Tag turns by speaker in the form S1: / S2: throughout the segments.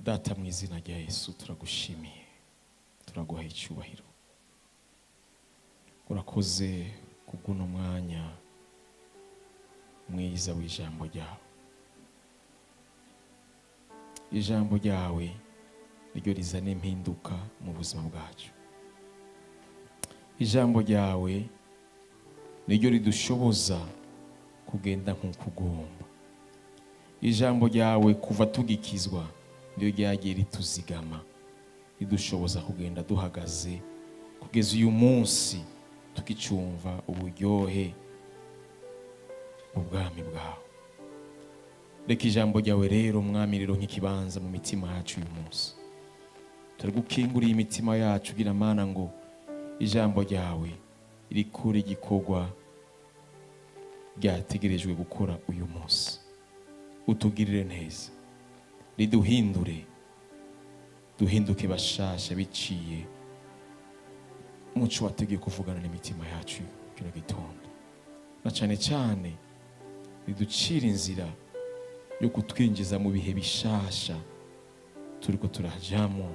S1: Data, mu izina rya Yesu, turagushimiye, turaguha icyubahiro. Urakoze kubw'uno mwanya mwiza w'ijambo ryawe. Ijambo ryawe niryo rizana impinduka mu buzima bwacu. Ijambo ryawe niryo ridushoboza kugenda nk'uko ugomba. Ijambo ryawe, kuva tugikizwa, niryo ryagiye rituzigama, ridushoboza kugenda duhagaze kugeza uyu munsi, tukicumva uburyohe ubwami bwawe. Reka ijambo ryawe rero, Mwami, rero nk'ikibanza mu mitima yacu uyu munsi. Turagukinguriye imitima yacu kugira, Mana, ngo ijambo ryawe rikure igikorwa ryategerejwe gukora uyu munsi. Utugirire neza, riduhindure, duhinduke bashasha biciye muco wateguye kuvugana n'imitima yacu kino gitondo, na cyane cyane riducira inzira yo kutwinjiza mu bihe bishasha turiko turajamo,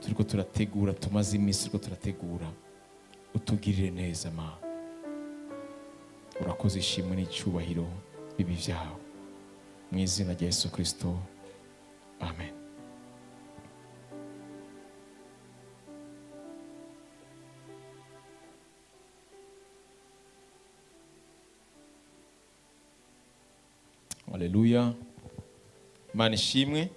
S1: turiko turategura, tumaze iminsi turiko turategura. Utugirire neza, Mana. Urakoze. Ishimwe n'icyubahiro bibi byawe, mu izina rya Yesu Kristo, amen. Haleluya, Imana ishimwe.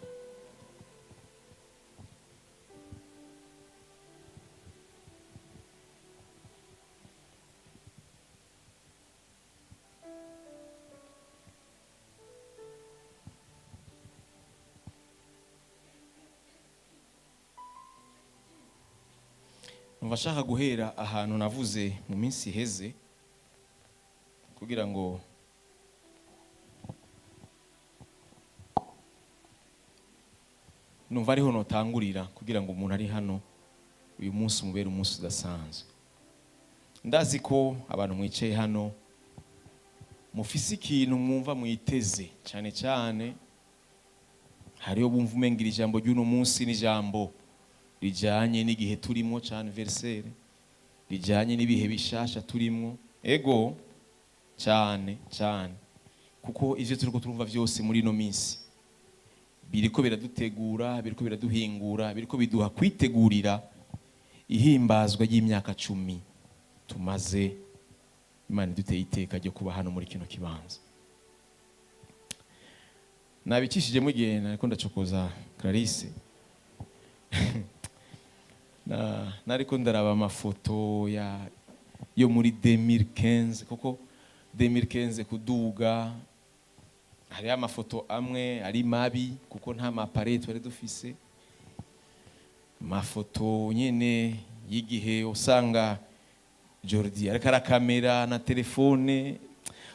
S1: Numva ashaka guhera ahantu navuze mu minsi iheze, kugira ngo numva ariho notangurira, kugira ngo umuntu ari hano uyu munsi umubere umunsi udasanzwe. Ndazi ko abantu mwicaye hano mufise ikintu mwumva mwiteze cyane cyane. Hariho bumva umengira ijambo ry'uno munsi n'ijambo rijyanye n'igihe turimo cya anniversaire, rijyanye n'ibihe bishasha turimo. Ego, cyane cyane, kuko ivyo turiko turumva byose muri ino minsi biriko biradutegura, biriko biraduhingura, biriko biduha kwitegurira ihimbazwa ry'imyaka 10 tumaze Imana iduteye iteka ryo kuba hano muri kino kibanza. Nabikishijemo igihe nariko ndacokoza Clarisse, na nariko ndaraba amafoto yo muri 2015, kuko 2015 kuduga hariho amafoto amwe ari mabi, kuko nta ma appareil twari dufise. Amafoto nyene y'igihe usanga Jordi ariko arakamera na telefone.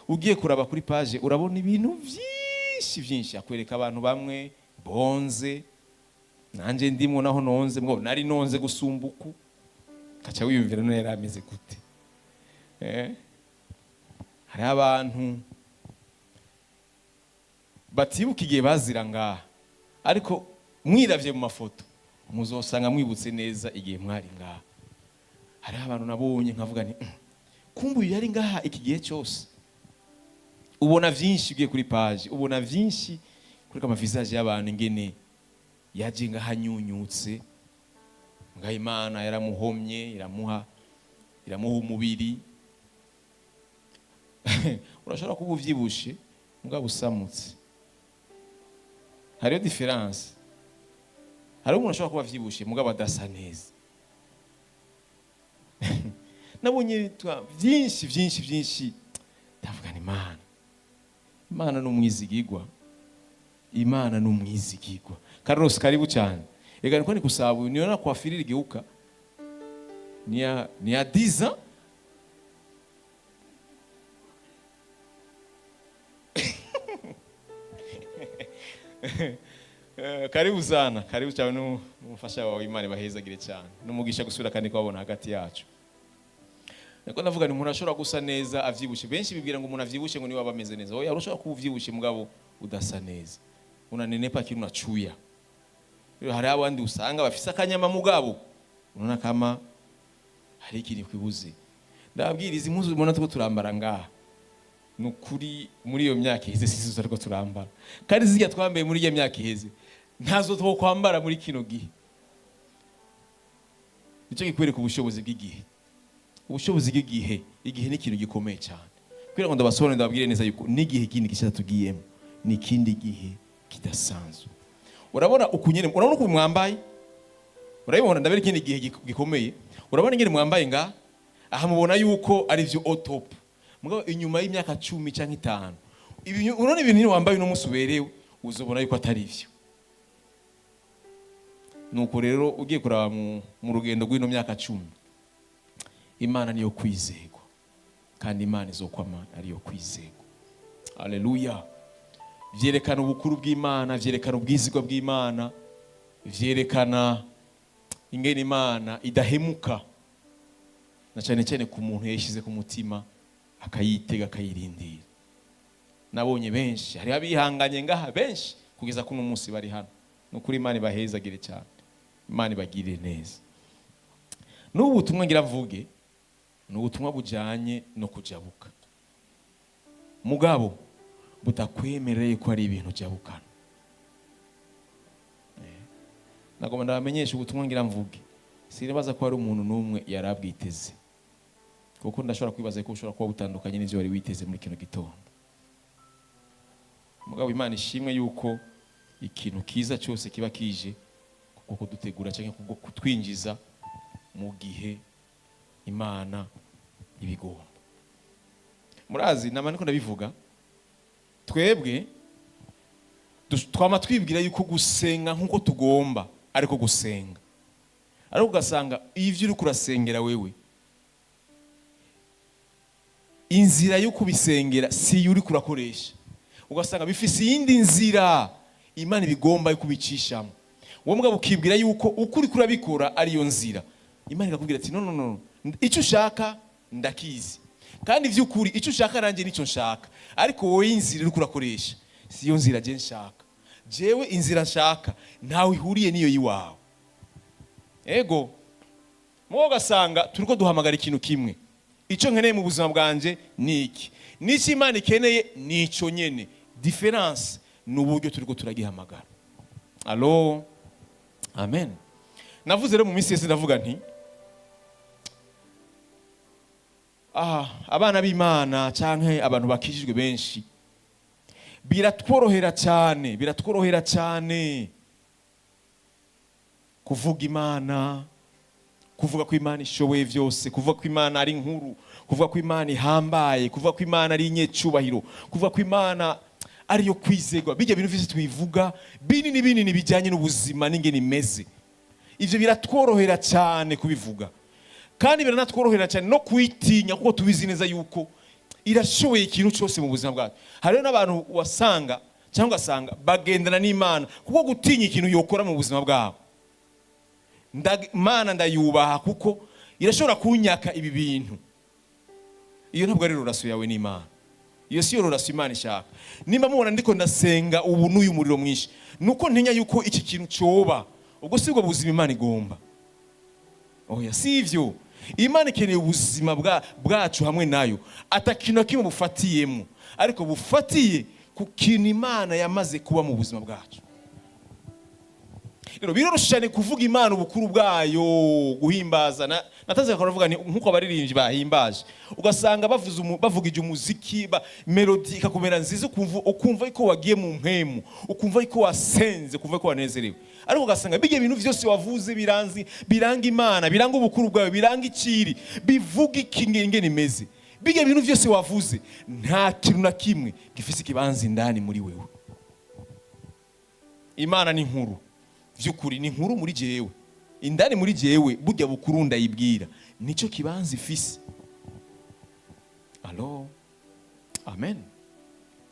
S1: Ugiye kuraba kuri page, urabona ibintu byinshi byinshi, akwereka abantu bamwe bonze, nanjye ndimwo, naho nonze mwo nari nonze gusumba uku, kaca wiyumvira none yari ameze gute? Hariho abantu batibuka igihe bazira ngaha, ariko mwiravye mu mafoto muzosanga mwibutse neza igihe mwari ngaha. Hariho abantu nabonye nkavuga nti: Kumbe uyu yari ngaha iki gihe cyose." Ubona vyinshi ugiye kuri page, ubona vyinshi kuri ama visage y'abantu, ingene yaje ngaha anyunyutse, ngaho Imana yaramuhomye, iramuha umubiri. Urashobora kuba uvyibushe mugabo usamutse, hariyo différence. Hariho umuntu ashobora kuba avyibushe mugabo adasa neza. Nabonye byinshi byinshi byinshi, ndavuga ni Imana, Imana ni umwizigigwa, Imana ni umwizigigwa. Carlos, karibu cyane. Ega niko nikusaba niyo na coiffure igeuka ni ya 10 ans. Karibu sana, karibu cyane n'umufasha wawe. Imana ibahezagire cyane, n'umugisha gusubira kandi kubabona hagati yacu. Niko ndavuga ni umuntu ashobora gusa neza avyibushe. Benshi bibwira ngo umuntu avyibushe ngo niwe aba ameze neza. Oya, urashobora kuba uvyibushe mugabo udasa neza, unanenepa kintu unachuya. Rero hari abandi usanga bafise akanyama, mugabo urabona kama hari ikintu kwibuze. Ndababwira, izi mpuzu mubona tuko turambara ngaha, ni ukuri muri iyo myaka iheze sizo ariko turambara, kandi zirya twambaye muri iyo myaka iheze ntazo twokwambara muri kino gihe. Nicyo kikwereka ubushobozi bw'igihe, ubushobozi bw'igihe. Igihe ni ikintu gikomeye cyane. Kugira ngo ndabasobanurire, ndababwire neza yuko n'igihe kindi gishya tugiyemo ni ikindi gihe kidasanzwe. Urabona ukunyene, urabona ukuntu mwambaye, urabibona. Ndabera ikindi gihe gikomeye. Urabona ingene mwambaye nga aha, mubona yuko ari byo au top. Mugabo inyuma y'imyaka 10 cyangwa 5, urabona ibintu nyine wambaye uno munsi uberewe, uzobona yuko atari byo. Nuko rero ugiye kuraba mu rugendo rw'ino myaka 10, Imana niyo kwizegwa, kandi Imana izokwama ariyo kwizegwa. Aleluya! Vyerekana ubukuru bw'Imana, vyerekana ubwizigwa bw'Imana, vyerekana ingene Imana idahemuka, na cyane cyane ku muntu yayishyize ku mutima, akayitega, akayirindira. Nabonye benshi, hariho abihanganye ngaha benshi kugeza kuno munsi bari hano. Ni ukuri Imana ibahezagire cyane, Imana ibagirire neza. N'ubu butumwa ngira mvuge ni ubutumwa bujyanye no kujabuka, mugabo butakwemereye ko ari ibintu ujabukana. Nagomba ndabamenyesha ubutumwa ngira mvuge, sinibaza ko hari umuntu n'umwe yari abwiteze, kuko ndashobora kwibaza ko ushobora kuba butandukanye n'ibyo wari witeze muri kino gitondo. Mugabo Imana ishimwe yuko ikintu kiza cyose kiba kije kuko kudutegura cyangwa kubwo kutwinjiza mu gihe Imana ibigomba. Murazi nama niko ndabivuga, twebwe twama twibwira yuko gusenga nk'uko tugomba ariko gusenga, ariko ugasanga ivyo uriko urasengera wewe, inzira yo kubisengera si yo uriko urakoresha. Ugasanga bifise iyindi nzira Imana ibigomba yo kubicishamo. Wowe mugabo ukibwira yuko uko uriko urabikora ariyo nzira. Imana ikakubwira ati: "No, no, no, icyo ushaka ndakizi, kandi vy'ukuri icyo ushaka nanjye nicyo nshaka, ariko wowe inzira uriko urakoresha siyo nzira je nshaka. Jewe inzira nshaka ntawe ihuriye niyo yiwawe." Ego, mwowe ugasanga turiko duhamagara ikintu kimwe. Icyo nkeneye mu buzima bwanje ni iki, n'icyo Imana ikeneye ni icyo nyene. Différence ni uburyo turiko turagihamagara. Allo, amen. Navuze rero mu minsi yose, ndavuga nti abana b'Imana canke abantu bakijijwe benshi, biratworohera cyane, biratworohera cyane kuvuga Imana, kuvuga ko Imana ishoboye byose, kuvuga ko Imana ari nkuru, kuvuga ko Imana ihambaye, kuvuga ko Imana ari inyecubahiro, kuvuga ko Imana ariyo kwizegwa. Bijya bintu vyose tubivuga binini binini bijyanye n'ubuzima n'ingene imeze, ivyo biratworohera cyane kubivuga, kandi biranatworohera cyane no kuyitinya, kuko tubizi neza yuko irashoboye ikintu cyose mu buzima bwacu. Hariho n'abantu wasanga cyangwa ugasanga bagendana n'Imana kuko gutinya ikintu yokora mu buzima bwabo. Imana ndayubaha kuko irashobora kunyaka ibi bintu. Iyo ntabwo ari relation yawe n'Imana, iyo si yo relation Imana ishaka. Nimba mubona ndiko ndasenga ubu n'uyu muriro mwinshi, nuko ntinya yuko iki kintu cyoba. Ubwo si bwo buzima Imana igomba. Oya, si ivyo. Imana ikeneye ubuzima bwacu hamwe nayo atakintu na kimwe bufatiyemo, ariko bufatiye ku kintu Imana yamaze kuba mu buzima bwacu. Rero biroroshye cyane kuvuga Imana, ubukuru bwayo, guhimbaza. Natanze akavuga ni nkuko abaririmbyi bahimbaje, ugasanga bavuze bavugije umuziki melody ikakumera nziza, ukumva ko wagiye mu mpemu, ukumva ko wasenze, ukumva ko wanezerewe. Ariko ugasanga bijya bintu byose wavuze biranzi, biranga Imana, biranga ubukuru bwayo, biranga ikiri, bivuga iki, ingene imeze, bijya bintu byose wavuze nta kintu na kimwe gifise ikibanza indani muri wewe. Imana ni nkuru vy'ukuri, ni nkuru muri jewe, indani muri jewe. Burya bukuru ndayibwira, nicyo kibanza ifise. Allo, amen,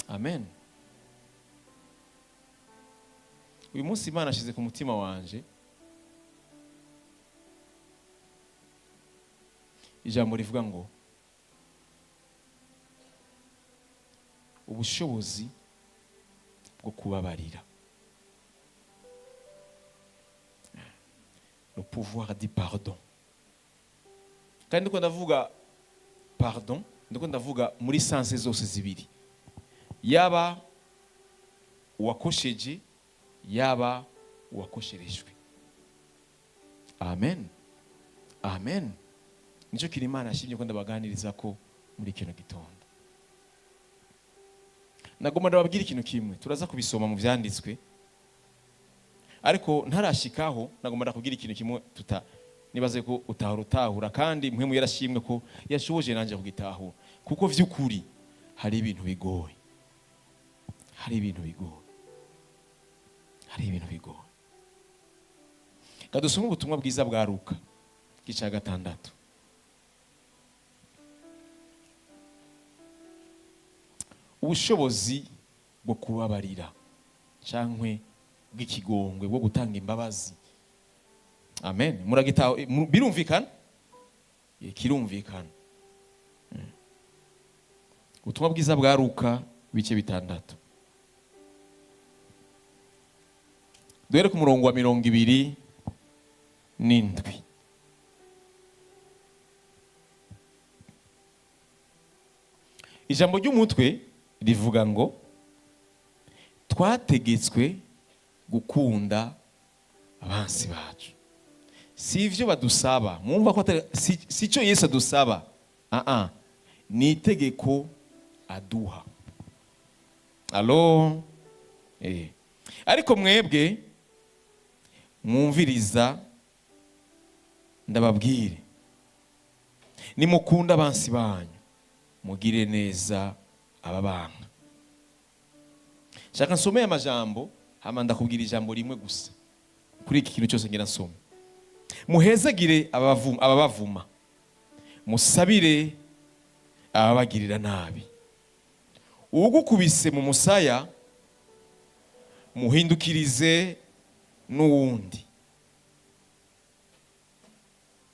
S1: amen. Uyu munsi Imana ashize ku mutima wanje ijambo rivuga ngo ubushobozi bwo kubabarira. Le pouvoir du pardon. Kandi ndiko ndavuga pardon, ndiko ndavuga muri sens zose zibiri, yaba uwakosheje, yaba uwakosherejwe. Amen, amen. Nicyo kintu Imana yashimye ko ndabaganiriza ko muri kino gitondo. Nagomba ndababwira ikintu kimwe, turaza kubisoma mu byanditswe, ariko ntarashikaho nagomba ndakubwira ikintu kimwe tuta nibaze ko utahura utahura, kandi mwe yarashimwe ko yashoboje nanjye kugitahura, kuko vy'ukuri hari ibintu bigoye, hari ibintu bigoye, hari ibintu bigoye. Kadusome ubutumwa bwiza bwa Luka gica 6. Ubushobozi bwo kubabarira cankwe bw'ikigongwe, bwo gutanga imbabazi. Amen. Muragitaho, birumvikana? Kirumvikana. Ubutumwa bwiza bwa Luka bice 6, duhere ku murongo wa 27. Ijambo ry'umutwe rivuga ngo twategetswe gukunda abansi bacu. Si ivyo badusaba, mwumva ko atari, si cyo Yesu adusaba, ni itegeko aduha. Alo? Ariko mwebwe mwumviriza ndababwire, nimukunda abansi banyu, mugire neza ababanka. Shaka nsomeye amajambo, hama ndakubwira ijambo rimwe gusa kuri iki kintu cyose ngira nsome. Muhezagire ababavuma, musabire ababagirira nabi. Uwugukubise mu musaya muhindukirize n'uwundi,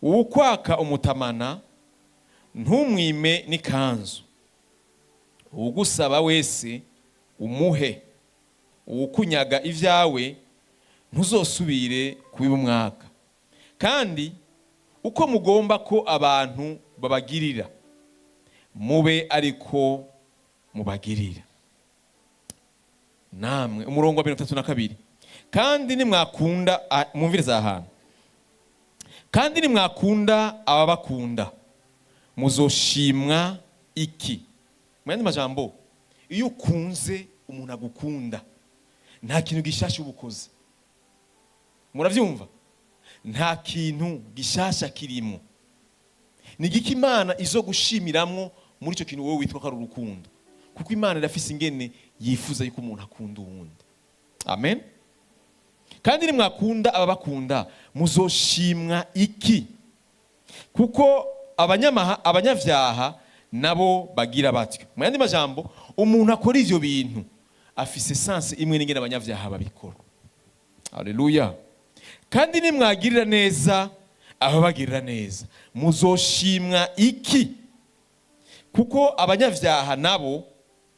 S1: uwukwaka umutamana ntumwime n'ikanzu, uwugusaba wese umuhe, uwukunyaga ibyawe ntuzosubire kubiba umwaka. Kandi uko mugomba ko abantu babagirira, mube ariko mubagirira namwe. Umurongo wa 32. Kandi nimwakunda, mwumviriza ahantu, kandi nimwakunda ababakunda muzoshimwa iki? Mu yandi majambo, iyo ukunze umuntu agukunda, nta kintu gishasha uba ukoze. Muravyumva? Nta kintu gishasha kirimo. Ni igiki Imana izo gushimiramwo muri ico kintu wowe witwa ko ari urukundo? Kuko Imana irafise ingene yifuza yuko umuntu akunda uwundi. Amen. Kandi nimwakunda ababakunda muzoshimwa iki? Kuko abanyavyaha nabo bagira batyo. Mu yandi majambo, umuntu akora ivyo bintu afise sens imwe n'ingene abanyavyaha babikora. Haleluya. Kandi nimwagirira neza ababagirira neza muzoshimwa iki? Kuko abanyavyaha nabo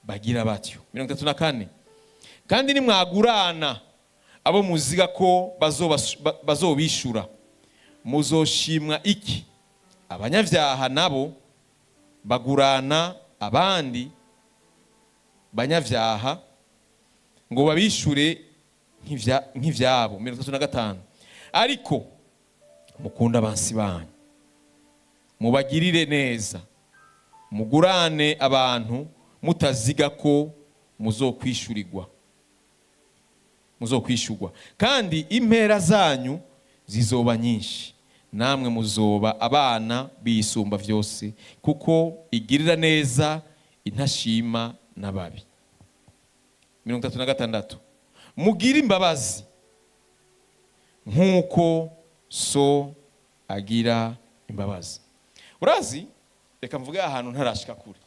S1: bagira batyo. 34. Kandi nimwagurana abo muziga ko bazobishura muzoshimwa iki? Abanyavyaha nabo bagurana abandi banyavyaha ngo babishure nk'ivyabo. 35. Ariko mukunda abansi banyu, mubagirire neza, mugurane abantu mutaziga ko muzokwishurirwa, muzokwishurwa, kandi impera zanyu zizoba nyinshi, namwe muzoba abana b'Isumba vyose, kuko igirira neza intashima n'ababi. 36. Mugire imbabazi nk'uko so agira imbabazi. Urazi, reka mvuge ahantu ntarashika kure.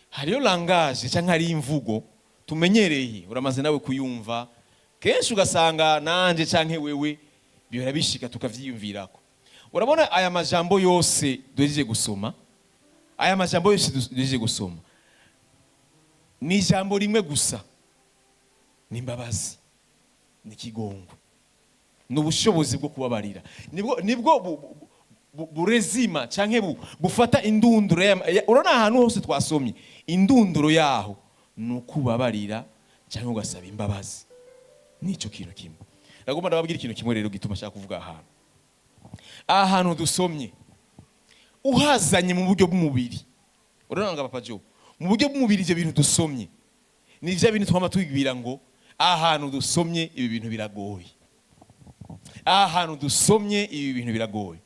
S1: Hariyo langage cyangwa hari imvugo tumenyereye, uramaze nawe kuyumva kenshi, ugasanga nanje canke wewe bihora bishika tukavyiyumvirako. Urabona aya majambo yose duhejeje gusoma, aya majambo yose duhejeje gusoma ni ijambo rimwe gusa, ni imbabazi, ni ikigongwe. Ni ubushobozi bwo kubabarira, nibwo burezima canke bufata indunduro urabona ahantu hose twasomye, indunduro yaho ni ukubabarira cyangwa ugasaba imbabazi. Nicyo kintu kimwe nagomba ndababwira. Ikintu kimwe rero gituma ashaka kuvuga aha hantu dusomye, uhazanye mu buryo bw'umubiri, urabona ngo Papa Joe, mu buryo bw'umubiri, ibyo bintu dusomye ni bya bintu twama tubwira ngo aha hantu dusomye ibi bintu biragoye, aha hantu dusomye ibi bintu biragoye.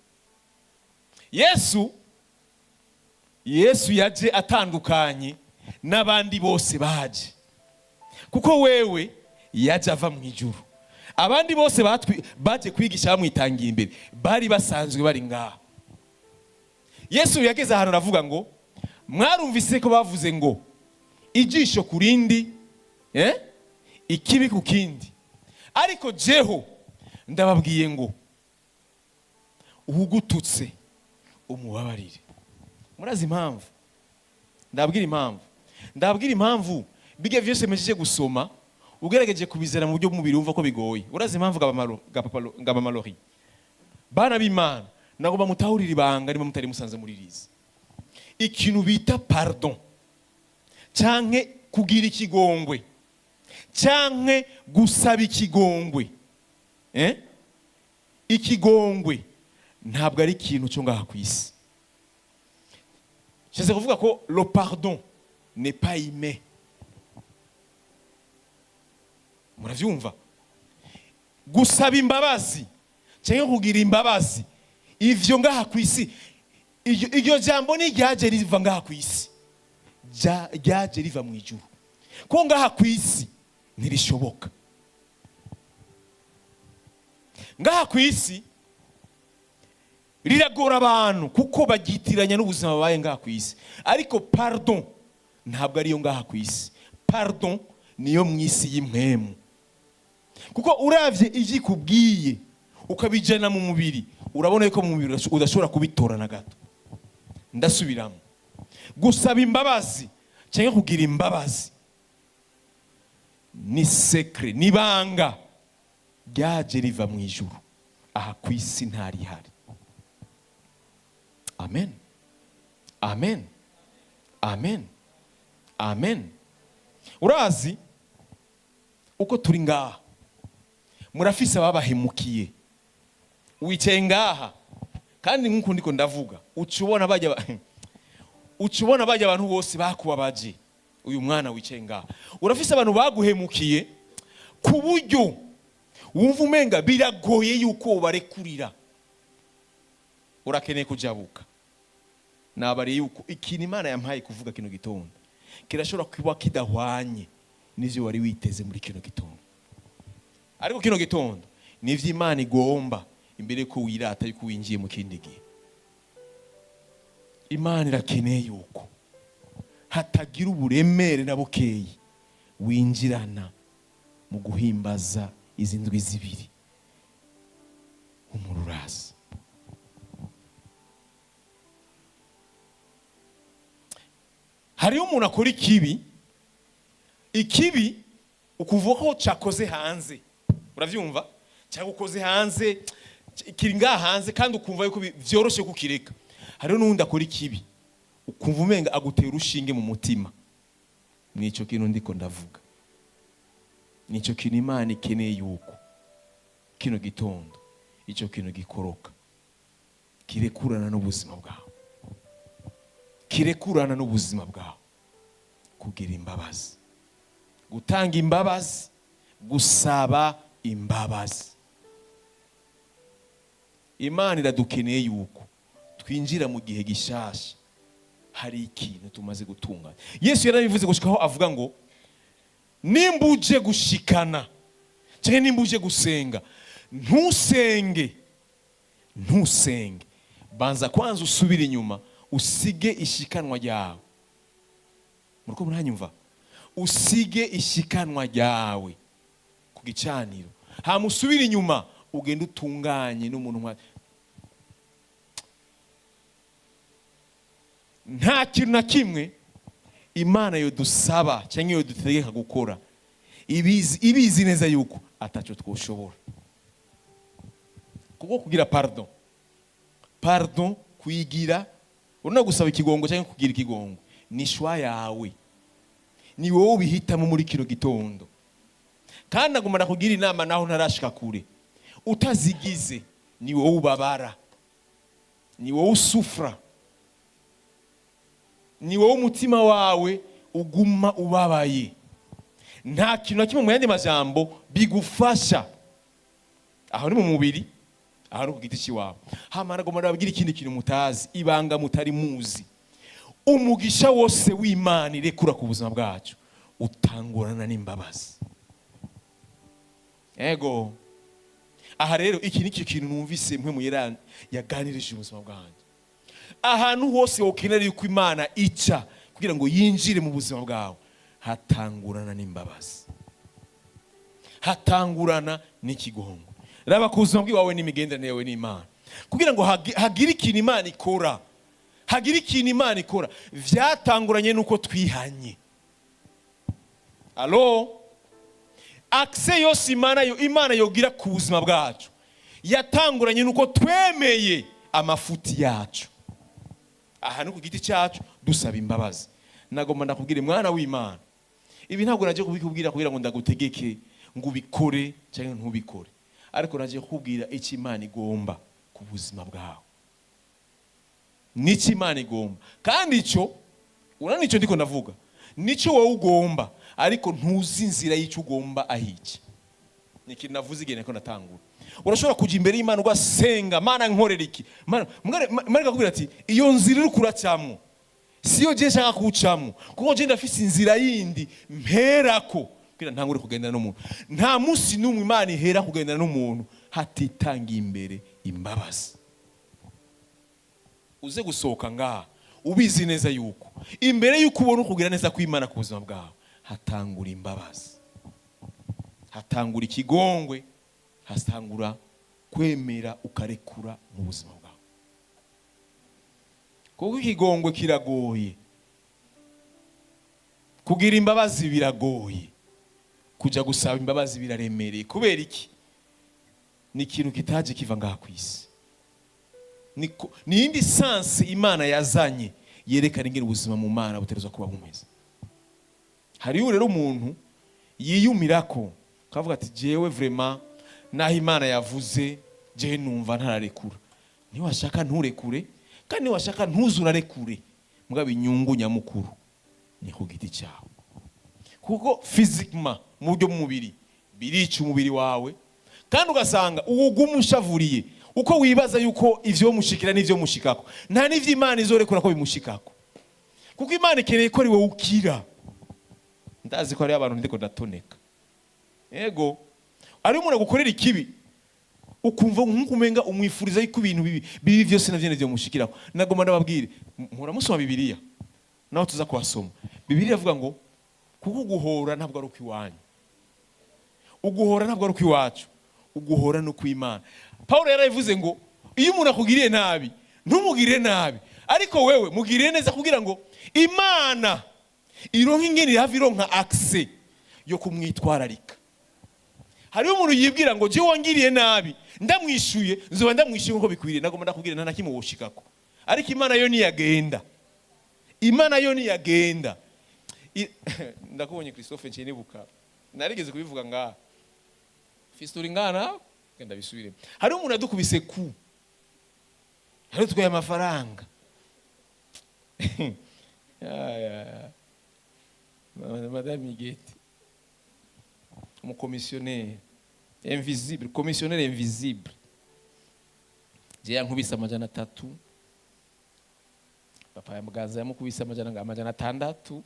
S1: Yesu yaje atandukanye n'abandi bose baje, kuko wewe yaje ava mu ijuru. Abandi bose baje kwigisha bamwitangiye imbere, bari basanzwe bari ngaha. Yesu yageze ahantu aravuga ngo: "Mwarumvise ko bavuze ngo ijisho ku rindi, ikibi ku kindi. Ariko jeho ndababwiye ngo uwugututse umubabarire." Murazi impamvu? Ndababwira impamvu, ndababwira impamvu. Bijya vyose mpejeje gusoma, ugerageje kubizera mu buryo bw'umubiri, wumva ko bigoye. Urazi impamvu Gabamalori? Bana b'Imana, nagomba mutahurira ibanga niba mutari musanze muri rizi. Ikintu bita pardon canke kugira ikigongwe canke gusaba ikigongwe, eh? Ikigongwe ntabwo ari ikintu cyo ngaha ku isi. Nshatse kuvuga ko le pardon n'est pas humain. Muravyumva? Gusaba imbabazi cyangwa kugira imbabazi, ivyo ngaha ku isi, iryo jambo ntiryaje riva ngaha ku isi, ryaje riva mu ijuru, ko ngaha ku isi ntirishoboka. Ngaha ku isi riragora abantu kuko bagyitiranya n'ubuzima babaye ngaha ku isi. Ariko pardon ntabwo ariyo ngaha ku isi, pardon niyo mu isi y'impwemu, kuko uravye ivyo ikubwiye ukabijana mu mubiri, urabona yuko mu mubiri udashobora kubitora na gato. Ndasubiramo: gusaba imbabazi cyangwa kugira imbabazi ni secret, ni banga ryaje riva mu ijuru. Aha ku isi ntarihari. Amen, amen, amen, amen. Urazi uko turi ngaha, murafise ababahemukiye. Wicaye ngaha kandi nk'uko ndiko ndavuga, uca ubona bajya abantu bose bakubabaje. Uyu mwana wicaye ngaha, urafise abantu baguhemukiye ku buryo wumva umenga biragoye yuko ubarekurira. Urakeneye kujabuka. Nabariye yuko ikintu Imana yampaye kuvuga kino gitondo kirashobora kuba kidahwanye n'ivyo wari witeze muri kino gitondo, ariko kino gitondo nivyo Imana igomba. Imbere ko wirata yuko winjiye mu kindi gihe, Imana irakeneye yuko hatagira uburemere na bukeyi winjirana mu guhimbaza izi ndwi 2 umururazi. Hariho umuntu akora ikibi, ikibi ukuvuga ko cyakoze hanze, uravyumva? Cyangwa ukoze hanze, kiri ngaha hanze, kandi ukumva yuko vyoroshe kukireka. Hariho n'uwundi akora ikibi, ukumva umenga agutera urushinge mu mutima. Nico kintu ndiko ndavuga, nico kintu Imana ikeneye yuko kino gitondo ico kintu gikoroka, kirekurana n'ubuzima bwawe, kirekurana n'ubuzima bwawe. Kugira imbabazi, gutanga imbabazi, gusaba imbabazi. Imana iradukeneye yuko twinjira mu gihe gishasha hari ikintu tumaze gutunganya. Yesu yarabivuze gushikaho avuga ngo: "Nimba uje gushikana cyangwa nimba uje gusenga, ntusenge, ntusenge, banza kwanza usubire inyuma, usige ishikanwa ryawe." Muriko muranyumva? Usige ishikanwa ryawe ku gicaniro, hama usubire inyuma, ugende utunganye n'umuntu. Nta kintu na kimwe Imana yodusaba cyangwa iyo dutegeka gukora ibizi neza yuko ataco twoshobora. Kuko kugira pardon, pardon kuyigira, urabona, gusaba ikigongo cyangwa kugira ikigongo ni choix yawe, ni wowe ubihitamo muri kino gitondo. Kandi nagomba kugira inama, naho ntarashika kure, utazigize ni wowe ubabara, ni wowe usufra, ni wowe umutima wawe uguma ubabaye. Nta kintu na kimwe, mu yandi majambo, bigufasha. Aho ni mu mubiri, aho ni ku giti cy'iwawe. Hamara agomba nababwira ikindi kintu mutazi, ibanga mutari muzi: umugisha wose w'Imana irekura ku buzima bwacu utangurana n'imbabazi. Ego, aha rero iki ni cyo kintu numvise Mpwemu Yera yaganirije ubuzima bwanjye. Ahantu hose wokenera yuko Imana ica kugira ngo yinjire mu buzima bwawe, hatangurana n'imbabazi, hatangurana n'ikigongo. Raba ku buzima bwawe n'imigenderanire yawe n'Imana, kugira ngo hagire ikintu Imana ikora, hagire ikintu Imana ikora, vyatanguranye n'uko twihanye. Alors accès yose Imana yogira ku buzima bwacu yatanguranye n'uko twemeye amafuti yacu, aha ni ku giti cyacu, dusaba imbabazi. Nagomba ndakubwira, mwana w'Imana, ibi ntabwo nagiye kubikubwira kugira ngo ndagutegeke ngo ubikore cyangwa ntubikore, ariko nagiye kukubwira icyo Imana igomba ku buzima bwawe, n'icyo Imana igomba. Kandi icyo urabona, icyo ndiko ndavuga nicyo wowe ugomba, ariko ntuzi inzira y'icyo ugomba ahiki. Ni ikintu navuze igihe niko natangura. Urashobora kujya imbere y'Imana ugasenga: "Mana, nkorera iki." Mana ikakubwira ati: "Iyo nzira uri kuracamwo siyo je nshaka kuwucamwo, kuko je ndafise inzira yindi mperako kugira ntangure kugendana n'umuntu." Nta munsi n'umwe Imana ihera kugendana n'umuntu hatitangiye imbere imbabazi. Uze gusohoka ngaha ubizi neza yuko imbere yuko ubona ukugira neza kw'Imana ku buzima bwawe, hatangura imbabazi, hatangura ikigongwe, hatangura kwemera ukarekura mu buzima bwawe. Kuko ikigongwe kiragoye, kugira imbabazi biragoye, kujya gusaba imbabazi biraremereye. Kubera iki? Ni ikintu kitaje kiva ngaha ku isi. Ni iyindi sens Imana yazanye yerekana ingene ubuzima mu Mana butegerezwa kuba bumeze. Hariho rero umuntu yiyumirako akavuga ati: "Jewe vraiment, naho Imana yavuze, jewe numva ntararekura." Niwashaka nturekure, kandi niwashaka ntuzurarekure, mugabo inyungu nyamukuru ni ku giti cyawe. Kuko physiquement, mu buryo bw'umubiri, birica umubiri wawe, kandi ugasanga uwuguma ushavuriye uko wibaza yuko ivyo mushikira n'ivyo mushikako, nta n'ivyo Imana izorekura ko bimushikako, kuko Imana ikeneye ko ari wowe ukira. Ndazi ko hariho abantu ndiko ndatoneka. Ego, ari umuntu agukorera ikibi, ukumva nk'uko umenga umwifuriza yuko ibintu bibi bibi vyose navyo nivyo mushikirako. Nagomba ndababwire, mpora musoma Bibiliya, naho tuza kuhasoma. Bibiliya iravuga ngo kuko uguhora ntabwo ari ukw'iwanyu, uguhora ntabwo ari ukw'iwacu, uguhora ni ukw'Imana. Pawulo yarabivuze ngo iyo umuntu akugiriye nabi, ntumugirire nabi, ariko wewe mugirire neza, kugira ngo Imana ironke ingene irahava ironka accès yo kumwitwararika. Hariho umuntu yibwira ngo jewe wangiriye nabi, ndamwishuye nzoba ndamwishuye nkuko bikwiriye. Nagomba ndakubwira, nta na kimwe woshikako. Ariko Imana yo niyagenda, Imana yo niyagenda. Ndakubonye Christophe, nciye nibuka narigeze kubivuga ngaha. Fiston, uri ngaha nawe, genda bisubiremo. Hariho umuntu yadukubise ku hariho twaye amafaranga. Ya, ya, ya. Madame Igete, umukomisiyoneri invisible, commissionnaire invisible, je yankubise 300, papa ya Muganza yamukubise 600,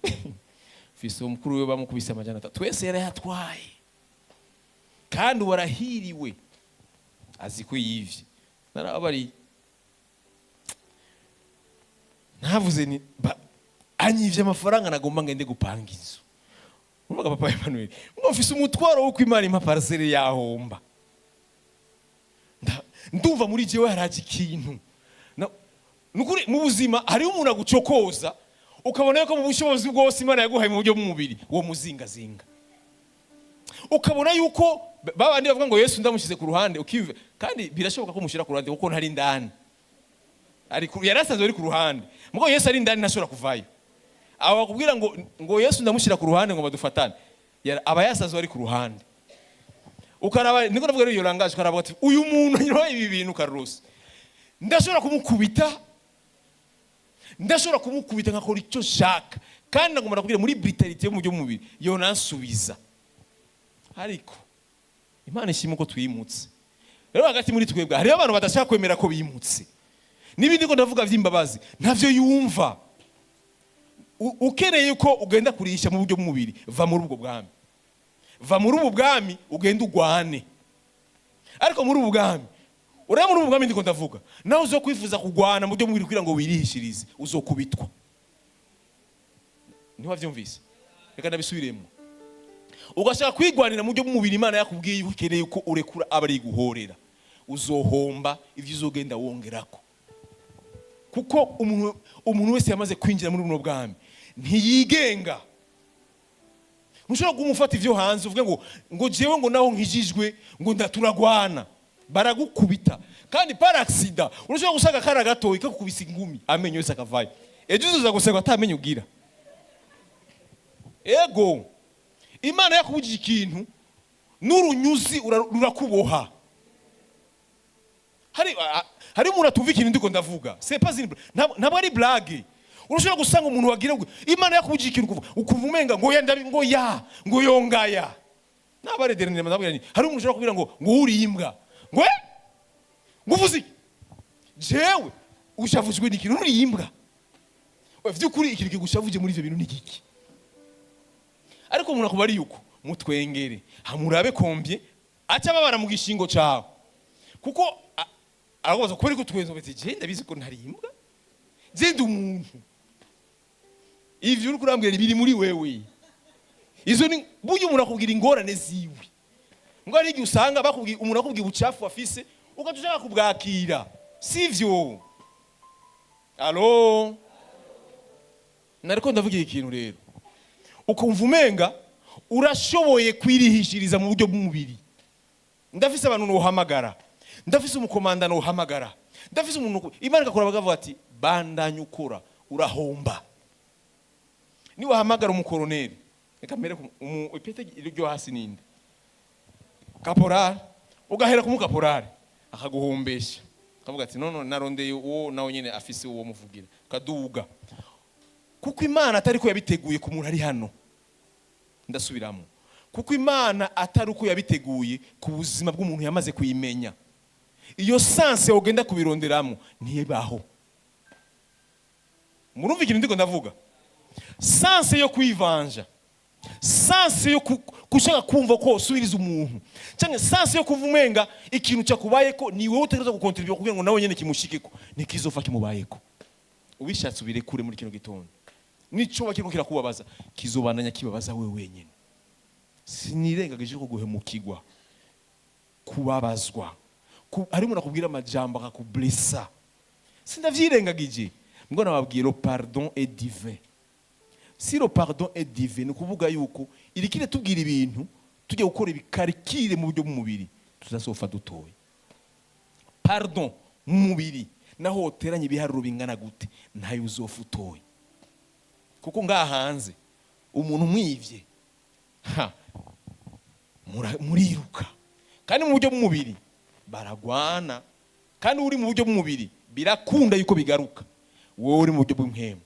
S1: fise umukuru we bamukubise 300. Twese yarayatwaye, kandi ubu arahiriwe, azi ko yivye. Narababariye, ntavuze ni anyivye amafaranga nagomba ngende gupanga inzu. Urumva, papa Emmanuel, ngo mfise umutwaro wo kwimana impa parcelle yahomba. Ndumva muri jewe haraje ikintu. Nukuri mu buzima hariho umuntu agucokoza, ukabona yuko mu bushobozi bwose Imana yaguhaye mu buryo bw'umubiri, uwo muzingazinga, ukabona yuko Babandi bavuga ngo Yesu ndamushyize ku ruhande, ukiyumva, kandi birashoboka ko mushyira ku ruhande kuko ntari indani. Yari asanzwe ari ku ruhande, mugo Yesu ari indani ntashobora kuvayo. Abo bakubwira ngo Yesu ndamushyira ku ruhande ngo badufatane, aba yasanzwe ari ku ruhande. Ukaraba, niko ndavuga rero, iyo langage, ukaraba ati uyu muntu anyura ibi bintu, Carlos, ndashobora kumukubita nkakora icyo nshaka, kandi nagomba nakubwira muri brutalité yo mu by'umubiri yonansubiza. Ariko Imana ishima uko twimutse. Rero hagati muri twebwe hariho abantu badashaka kwemera ko bimutse. N'ibindi ko ndavuga by'imbabazi ntavyo yumva. Ukeneye ko ugenda kurisha mu buryo bw'umubiri, va muri ubwo bwami, va muri ubu bwami ugende ugwane. Ariko muri ubu bwami, ureba muri ubu bwami ndiko ndavuga, nawe uzo kwifuza kugwana mu buryo bw'umubiri kugira ngo wirihishirize, uzokubitwa. Ntiwavyumvise? Reka ndabisubiremo. Ugashaka kwigwanira mu buryo bw'umubiri, Imana yakubwiye yuko ukeneye ko urekura aba ari guhorera, uzohomba ivyo uzogenda wongerako. Kuko umuntu wese yamaze kwinjira muri buno bwami ntiyigenga. Ntushobora kumufata ivyo hanze uvuge ngo jewe ngo naho nkijijwe ngo ndaturagwana. Baragukubita, kandi par accident urashobora gusanga kara gatoyi kakukubisa ingumi, amenyo yose akavayo. Ejo uzoza gusenga atamenyo ugira. Ego, Imana yakubujije ikintu n'urunyuzi rurakuboha. Hari umuntu atumva ikintu ndiko ndavuga. C'est pas une ntabwo ari blague. Urashobora gusanga umuntu wagira ngo Imana yakubujije ikintu, kuva ukumva umenga ngo ya ndabi, ngo ya ngo yongaya nabarederanira. Ndabwira nti hari umuntu ushobora kubwira ngo uri imbwa, ngo eh, ngo uvuze iki? Jewe ushavujwe n'ikintu, uri imbwa. Oya, vy'ukuri ikintu kigushavuje muri ivyo bintu ni giki? Ariko umuntu akuba ari yuko mutwengere, hamurabe kombye aca babara mu gishingo cawe, kuko arakubaza kubera ko twenze uti je ndabizi ko ntari imbwa, je ndi umuntu. Ivyo uri kurambwira biri muri wewe. Izo ni burya umuntu akubwira ingorane ziwe, ngo hari igihe usanga bakubwira, umuntu akubwira ubucafu afise, ugaca ushaka kubwakira, sivyo? Allô, nariko ndavuga ikintu rero, ukumva umenga urashoboye kwirihishiriza mu buryo bw'umubiri. Ndafise abantu nohamagara, ndafise umukomanda nohamagara, ndafise umuntu. Imana igakora bakavuga ati bandanya ukora, urahomba. Niwahamagara umukoroneri, reka mbere ipete ryo hasi ninde, kaporari, ugahera ku mukaporari akaguhombesha, akavuga ati none narondeye uwo nawe nyene afise uwo muvugira, kaduga. Kuko Imana atari ko yabiteguye ku muntu ari hano. Ndasubiramo, kuko Imana atari uko yabiteguye ku buzima bw'umuntu yamaze kuyimenya. Iyo sens ugenda kubironderamo ntibaho. Murumva ikintu ndiko ndavuga? Sens yo kwivanja, sens yo gushaka kumva ko usubiriza umuntu, cyangwa sens yo kuva umenga ikintu cyakubayeko ni wowe utegerezwa gukontribuer kugira ngo nawe nyene kimushikeko, nikizofa kimubayeko. Ubishatse ubirekure muri kino gitondo. Nico kiriko kirakubabaza kizobandanya kibabaza wewe wenyine. Sinirengagije ko guhemukirwa, kubabazwa, hari umuntu akubwira amajambo akakublessa, sindavyirengagije. Mbwo nababwiye, le pardon est divin. Si le pardon est divin, ni ukuvuga yuko irikire tubwira ibintu tujya gukora ibikarikire mu buryo bw'umubiri, tuzasofa dutoye pardon mu mubiri. Naho woteranya ibiharuro bingana gute, ntayo uzofa utoye. Kuko ngaha hanze umuntu umwivye, ha, muriruka, kandi mu buryo bw'umubiri baragwana, kandi uri mu buryo bw'umubiri birakunda yuko bigaruka. Wowe uri mu buryo bw'impwemu,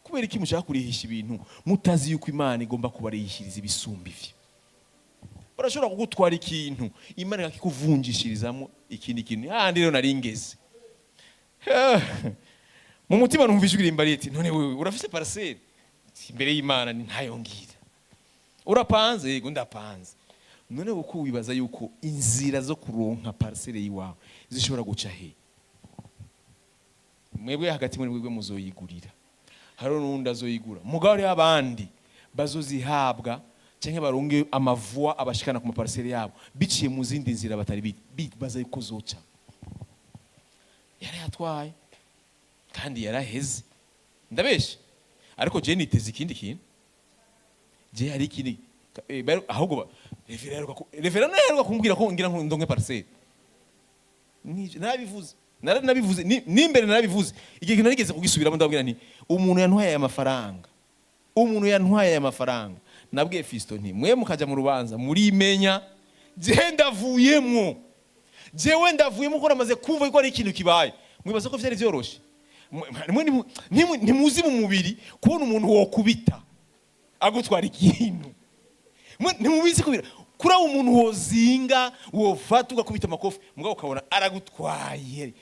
S1: kubera iki mushaka kurihisha ibintu mutazi yuko Imana igomba kubarihishiriza ibisumba ivyo? Barashobora kugutwara ikintu, Imana ikakikuvunjishirizamo ikindi kintu. Handi rero nari ngeze mu mutima, numva ijwi rimbariye ati none wewe urafise parcelle? Imbere y'Imana ni ntayo ngira. Urapanze? Yego, ndapanze. None uko wibaza yuko inzira zo kuronka parcelle yiwawe zishobora guca he? Mwebwe hagati muri mwebwe muzoyigurira, hariho n'uwundi azoyigura, mugabo hariho abandi bazozihabwa cyangwa baronge amavua abashikana ku maparcelle yabo biciye mu zindi nzira batari bibaza yuko zoca. Yarayatwaye kandi yaraheze. Ndabeshe? Ariko je niteze ikindi kintu. Je hari ikindi ahubwo Révérend yaheruka kumbwira ko ngira ngo ndonke parcelle. Narabivuze, narabivuze n'imbere, narabivuze igihe kintu narigeze kugisubiramo. Ndababwira nti umuntu yantwaye aya mafaranga, umuntu yantwaye aya mafaranga, nabwiye Fisto nti mwe mukaja mu rubanza murimenya, je ndavuyemwo, jewe ndavuyemo ko namaze kumva ko ari ikintu kibaye. Mwibaza ko vyari vyoroshe? Mwe ntimuzi mu mubiri kubona umuntu wokubita agutwara ikintu. Mwe ntimubizi kubira kuri aho umuntu wozinga, wofata ugakubita amakofi, mugabo ukabona aragutwaye.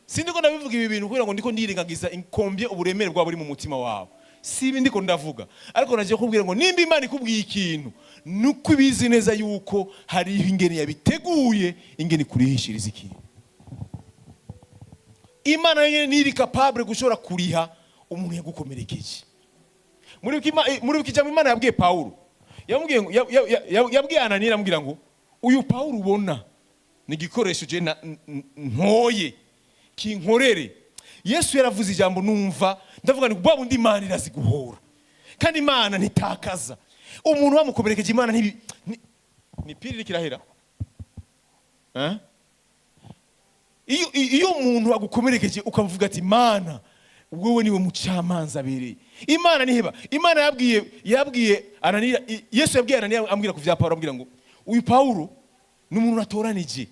S1: Sindiko ndabivuga ibi bintu kubera ngo ndiko ndirengagiza inkombye uburemere bwaba buri mu mutima wawe. Si ibi ndiko ndavuga, ariko nagiye kubwira ngo nimba Imana ikubwiye ikintu, nuko ibizi neza yuko hariho ingene yabiteguye, ingene ikurihishiriza ikintu. Imana yonyine ntiri capable gushobora kuriha umuntu yagukomerekeje. Muri ijambo Imana yabwiye Pawulo, yamubwiye ngo yabwiye Ananiya, aramubwira ngo uyu Pawulo ubona ni igikoresho je ntoye kinkorere. Yesu yaravuze ijambo, numva ndavuga ni bwa bundi Imana iraziguhora, kandi Imana ntitakaza umuntu wamukomerekeje. Imana ntibi ni piri iriko irahera. Eh? Iyo umuntu agukomerekeje ukavuga ati Mana, wewe niwe mucamanza abereye, Imana niheba. Imana yabwiye Ananiya, Yesu yabwiye Ananiya ambwira ku vya Pawulo, ambwira ngo uyu Pawulo ni umuntu natoranije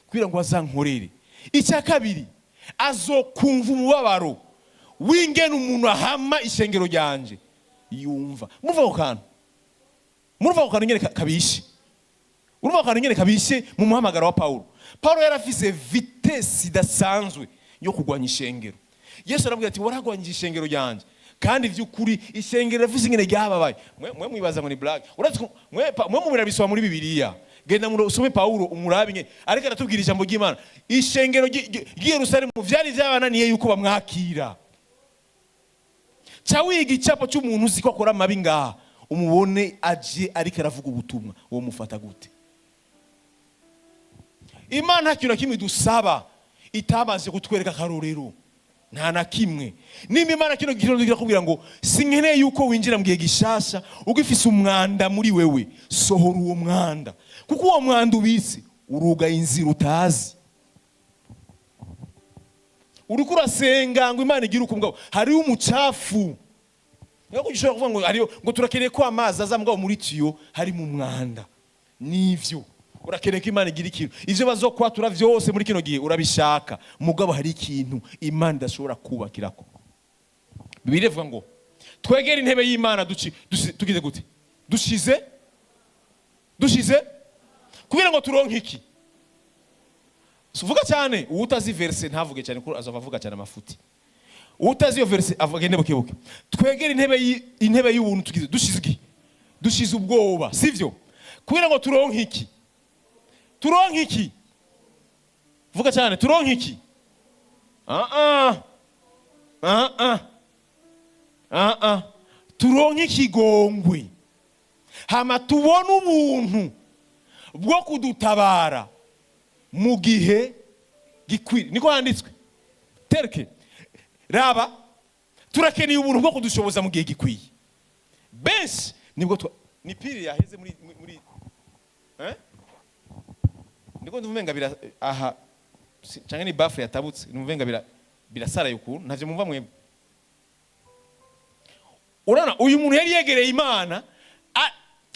S1: kugira ngo azankorere. Icya kabiri, azokumva umubabaro w'ingene umuntu ahama ishengero ryanje. Yumva murumva ako kantu, murumva ako kantu ingene kabishe, urumva ako kantu ingene kabishe mu muhamagaro wa Pawulo. Pawulo yarafise vitesse idasanzwe yo kurwanya ishengero. Yesu arabwira ati waragwanyije ishengero ryanje, kandi vy'ukuri ishengero rifise ingene ryababaye. Mwe mwibaza ngo ni blague. Urazi ko mwe mubirabisoma muri Bibiliya. Genda usome Pawulo, umurabe ingene ariko aratubwira ijambo ry'Imana. Ishengero ry'i Yerusalemu vyari vyabananiye yuko bamwakira. Ca wiga icapo cy'umuntu uzi ko akora amabi ngaha, umubone aje ariko aravuga ubutumwa, uwo mufata gute? Imana nta kintu na kimwe idusaba itabanje kutwereka akarorero, nta na kimwe. Nimba Imana kino gitondo kirakubwira ngo sinkeneye yuko winjira mu gihe gishasha ugifise umwanda muri wewe, sohora uwo mwanda, kuko uwo mwanda ubitse urugaye inzira utazi. Uriko urasenga ngo Imana igire uko, mugabo hariho umucafu. Ntabwo ushobora kuvuga ngo hariyo ngo turakeneye ko amazi aza, mugabo muri tiyo harimo umwanda. Nivyo, urakeneye ko Imana igira ikintu, ivyo bazokwatura vyose muri kino gihe urabishaka, mugabo hari ikintu Imana idashobora kubakirako. Bibiliya ivuga ngo twegere intebe y'Imana tugize gute? Dushize kugira ngo turonke iki? Vuga cyane. Uwutazi verset ntavuge cyane, kuko azava avuga cyane amafuti. Utazi iyo verset agende buke buke. Twegere intebe y'ubuntu tugize, dushize iki? Dushize ubwoba, sivyo? Kugira ngo turonke iki? Turonke iki? Vuga cyane. Turonke iki? Ah ah, ah ah, ah ah. Turonke ikigongwe, hama tubone ubuntu bwo kudutabara mu gihe gikwiriye. Niko handitswe tereke. Raba, turakeneye ubuntu bwo kudushoboza mu gihe gikwiye. Benshi nibwo ni pili yaheze muri eh ndiko ndumva bira aha canke ni baffle yatabutse. Numva bira birasaraye ukuntu, ntavyo mumva mwebwe. Urabona uyu muntu yari yegereye Imana,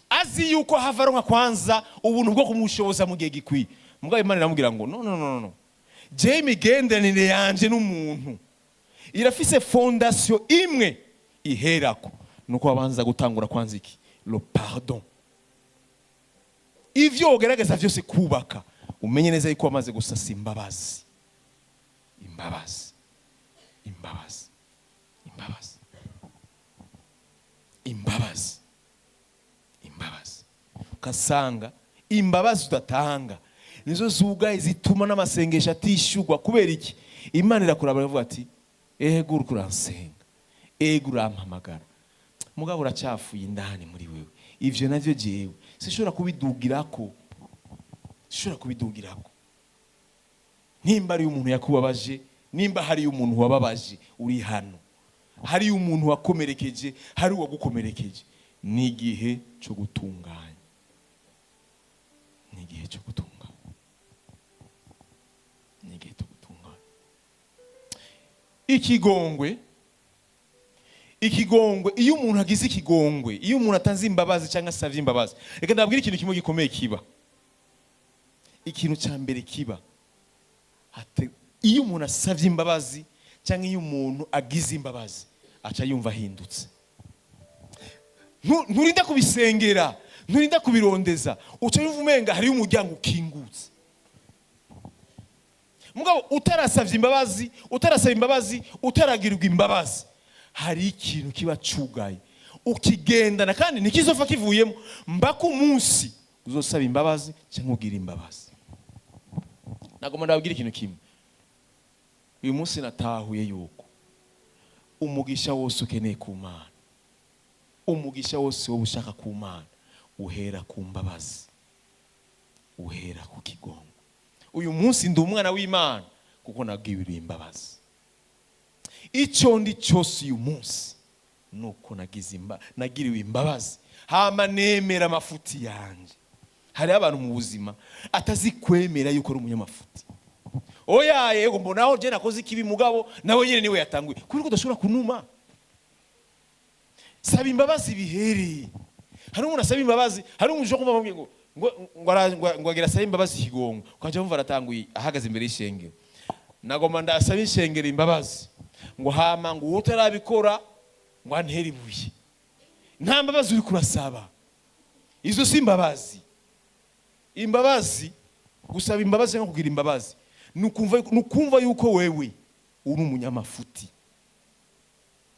S1: azi yuko hava aronka kwanza ubuntu bwo kumushoboza mu gihe gikwiye. Mugabo Imana iramubwira ngo no, no, no, no, jewe imigenderanire yanje n'umuntu irafise fondation imwe iherako, nuko babanza gutangura kwanza iki? Le pardon. Ivyo ugerageza vyose kubaka, umenye neza yuko wamaze gusasa imbabazi, imbabazi, imbabazi, imbabazi, imbabazi, imbabazi. Ugasanga imbabazi udatanga nizo zugaye zituma n'amasengesho atishyurwa. Kubera iki? Imana irakuraba, iravuga ati ego uriko uransenga, ego urampamagara, mugabo uracyafuye indani muri wewe. Ivyo navyo jewe sinshobora kubidugirako, sinshobora kubidugirako. Nimba ari umuntu yakubabaje, nimba hari umuntu wababaje uri hano, hari umuntu wakomerekeje, hari uwagukomerekeje, ni igihe cyo gutunganya. Ni igihe cyo gutungana, ni igihe cyo gutungana. Ikigongwe, ikigongwe. Iyo umuntu agize ikigongwe, iyo umuntu atanze imbabazi cyangwa asabye imbabazi, reka ndabwire ikintu kimwe gikomeye kiba. Ikintu cya mbere kiba, iyo umuntu asabye imbabazi cyangwa iyo umuntu agize imbabazi, aca yumva ahindutse. Nturinda kubisengera, nturinda kubirondeza, uca yumva umenga hariyo umuryango ukingutse. Mugabo utarasabye imbabazi, utarasaba imbabazi, utaragirwa imbabazi, hari ikintu kiba cugaye ukigendana, kandi ntikizopfa kivuyemo mbaka umunsi uzosaba imbabazi cyangwa ugira imbabazi. Nagomba ndababwira ikintu kimwe. Uyu munsi natahuye yuko umugisha wose ukeneye ku Mana, umugisha wose wowe ushaka ku Mana, uhera ku mbabazi, uhera ku kigongo. Uyu munsi ndi umwana w'Imana kuko nagiriwe imbabazi. Icyo ndi cyose uyu munsi nuko nagiriwe imbabazi, hama nemera amafuti yanjye. Hariho abantu mu buzima atazi kwemera yuko ari umunyamafuti. Oya, yego, mbonaho je nakoze ikibi, mugabo nawe nyene niwe yatanguye. Kubera ko udashobora kunuma, saba imbabazi bihereye. Hari umuntu asaba imbabazi, hari umuntu ushobora kumva bamubwiye ngo agira asabe imbabazi ikigongo, ukaja wumva aratanguye ahagaze imbere y'ishengero: "Nagomba ndasaba ishengero imbabazi," ngo hama ngo uwo utarabikora ngo antere ibuye. Nta mbabazi uri kurasaba, izo si imbabazi. Imbabazi, gusaba imbabazi no kugira imbabazi, ni ukumva yuko wewe uri umunyamafuti.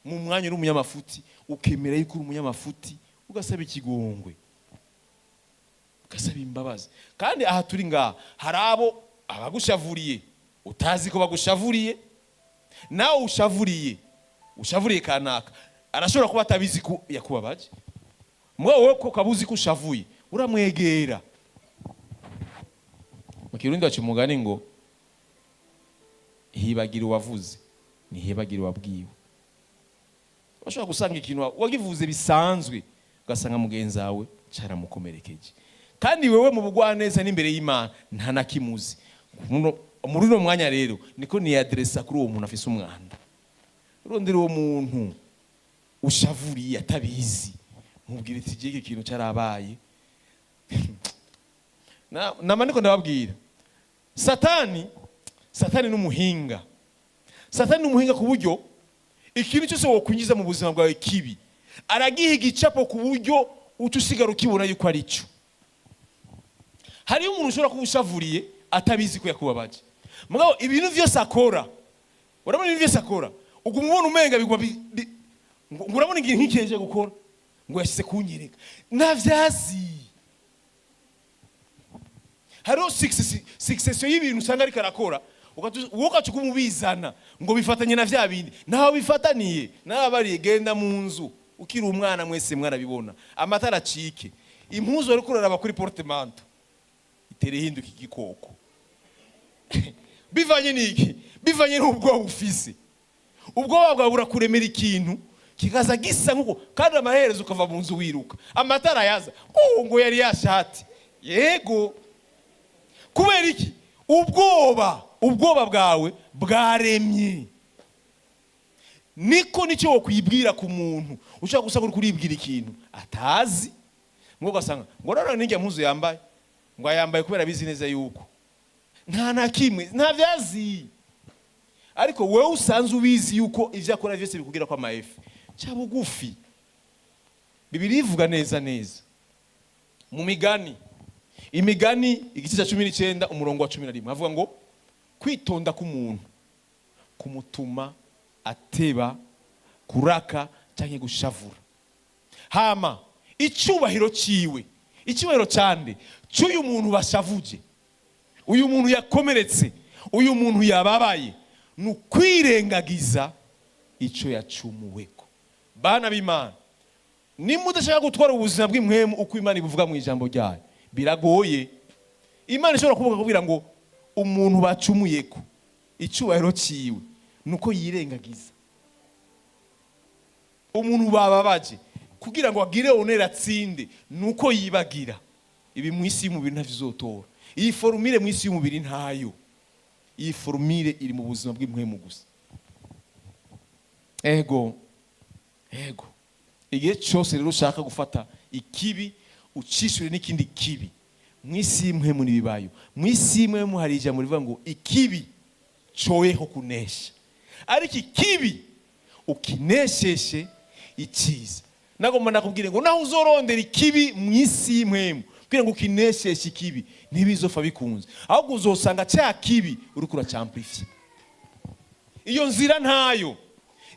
S1: Mu mwanya uri umunyamafuti, ukemera yuko uri umunyamafuti, ugasaba ikigongwe, ugasaba imbabazi. Kandi aha turi ngaha, hari abo abagushavuriye utazi ko bagushavuriye. Nawe ushavuriye kanaka, arashobora kuba atabizi ko yakubabaje. Mugabo wowe ko ukaba uzi ko ushavuye, uramwegera. Mu Kirundi baca umugani ngo hibagira uwavuze ntihibagira uwabwiwe. Urashobora gusanga ikintu wagivuze bisanzwe, ugasanga mugenzi wawe caramukomerekeje, kandi wewe mu bugwaneza n'imbere y'Imana nta na kimuzi. Muri uno mwanya rero niko niyaderesa kuri uwo muntu afise umwanda. Urondera uwo muntu ushavuriye atabizi, mubwira iti: "Iki kintu cyarabaye." Nama niko ndababwira, Satani n'umuhinga. Satani n'umuhinga ku buryo ikintu cyose wokwinjiza mu buzima bwawe kibi, aragiha igicapo ku buryo uca usigara ukibona yuko ari cyo. Hariyo umuntu ushobora kuba ushavuriye atabizi ko yakubabaje, mugabo ibintu vyose akora, urabona ibintu vyose akora, uguma ubona umenga biguma ngo urabona ikintu nk'ikiheje gukora, ngo yashyize kunyereka ntavyazi. Hariho succession y'ibintu usanga ariko arakora, wowe ugaca umubizana ngo bifatanye na vya bindi ntaho bifataniye. Narabariye, genda mu nzu ukiri umwana, mwese mwarabibona, amatara acike, impuzu wariko uraraba kuri portemanteau itere ihinduka igikoko. Bivanye n'iki? Bivanye n'ubwoba ufise. Ubwoba bwawe burakuremera ikintu kikaza gisa nk'uko, kandi amaherezo ukava mu nzu wiruka, amatara yaza, oh, ngo yari yashati. Yego, kubera iki? Ubwoba. Ubwoba bwawe bwaremye. Niko nicyo wokwibwira ku muntu ushobora gusanga uri kuribwira ikintu atazi, ngo ugasanga ngo none n'ijya mpuzu yambaye, ngo ayambaye kubera abizi neza yuko nta na kimwe nta vyazi. Ariko wewe usanzwe ubizi yuko ivyo akora vyose bikugira ko amaefi ca bugufi. Bibiliya ivuga neza neza mu Migani, Imigani igice cya 19, umurongo wa 11, avuga ngo kwitonda k'umuntu kumutuma ateba kuraka cyangwa gushavura, hama icyubahiro ciwe, icyubahiro cyande? Cy'uyu muntu bashavuje, uyu muntu yakomeretse, uyu muntu yababaye, ni ukwirengagiza icyo yacumuweko. Bana b'Imana, nimba udashaka gutwara ubuzima bw'impwemu uko Imana ibuvuga mu ijambo ryayo, biragoye. Imana ishobora kuvuga kubwira ngo umuntu bacumuyeko, icyubahiro ciwe ni uko yirengagiza. Umuntu bababaje, kugira ngo agire honneur, atsinde, ni uko yibagira. Ibi mu isi y'umubiri ntavyo uzotora. Iyi formule mu isi y'umubiri ntayo. Iyi formule iri mu buzima bw'impwemu gusa. Ego, igihe cyose rero ushaka gufata ikibi ucishure n'ikindi kibi, mu isi y'impwemu ntibibayo. Mu isi y'impwemu hari ijambo rivuga ngo ikibi coyeho kunesha, ariko ikibi ukinesheshe icyiza. Nagomba nakubwire ngo naho uzorondera ikibi mu isi y'impwemu kugira ngo ukinesheshe ikibi, ntibizofa bikunze, ahubwo uzosanga cya kibi uriko uracyamplifier. Iyo nzira ntayo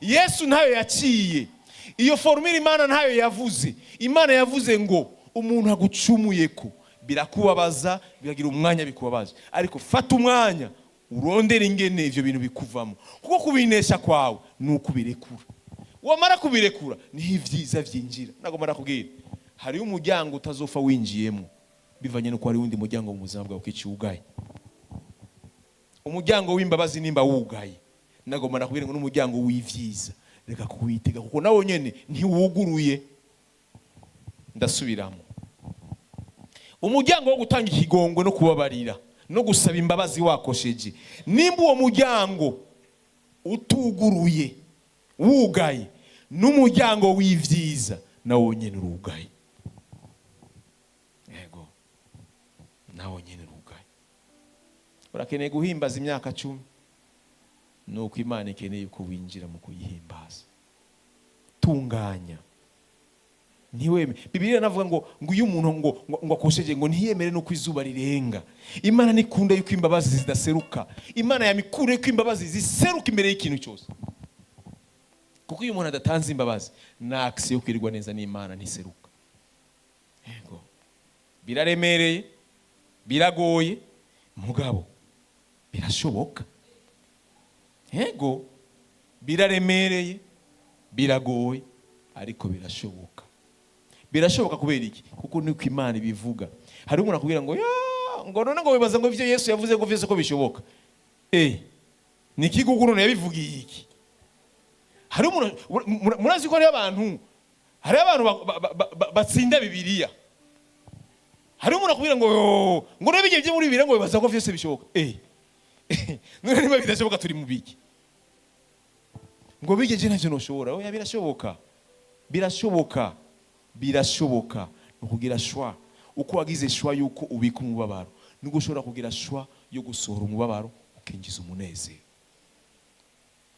S1: Yesu ntayo yaciye. Iyo formule Imana ntayo yavuze. Imana yavuze ngo umuntu agucumuye ko birakubabaza, biragira umwanya bikubabaza, ariko fata umwanya urondere ingene ivyo bintu bikuvamo, kuko kubinesha kwawe ni ukubirekura. Wamara kubirekura niho ivyiza vyinjira. Nagomba nakubwira, hariho umuryango utazofa winjiyemo bivanye nuko hari uwundi muryango mu buzima bwawe ukicugaye. Umuryango w'imbabazi nimba wugaye, nagomba nakubwira ngo n'umuryango w'ivyiza reka kuwitega, kuko nawo nyene ntiwuguruye. Ndasubiramo: umuryango wo gutanga ikigongwe no kubabarira no gusaba imbabazi wakosheje, nimba uwo muryango utuguruye, wugaye, n'umuryango w'ivyiza nawo nyene urugaye. Yego, nawo nyene urugaye. Urakeneye guhimbaza imyaka 10, nuko Imana ikeneye ko winjira mu kuyihimbaza. Tunganya, ntiweme. Bibiliya navuga ngo iyo umuntu ngo akosheje, ngo ntiyemere nuko izuba rirenga. Imana nikunda yuko imbabazi zidaseruka. Imana yamikure yuko imbabazi ziseruka imbere y'ikintu cyose, kuko iyo umuntu adatanze imbabazi, n'accès yo kwirirwa neza n'Imana ntiseruka. Yego, biraremereye, biragoye, mugabo birashoboka. Yego, biraremereye, biragoye, ariko birashoboka. Birashoboka kubera iki? Kuko niko Imana ibivuga. Hari umuntu akubwira ngo ya ngo none ngo wibaza ngo ivyo Yesu yavuze ngo vyose ko bishoboka? Ni iki kuko none yabivugiye iki? Hari umuntu, murazi ko hariho abantu batsinda Bibiliya. Hari umuntu akubwira ngo yo, ngo none bijye byo muri Bibiliya ngo bibaza ko vyose bishoboka. None niba bidashoboka, turi mu biki? Ngo bijye je ntavyo noshobora. Oya, birashoboka, birashoboka, birashoboka. Ni ukugira choix. Uko wagize choix yuko ubika umubabaro, nibwo ushobora kugira choix yo gusohora umubabaro ukinjiza umunezero.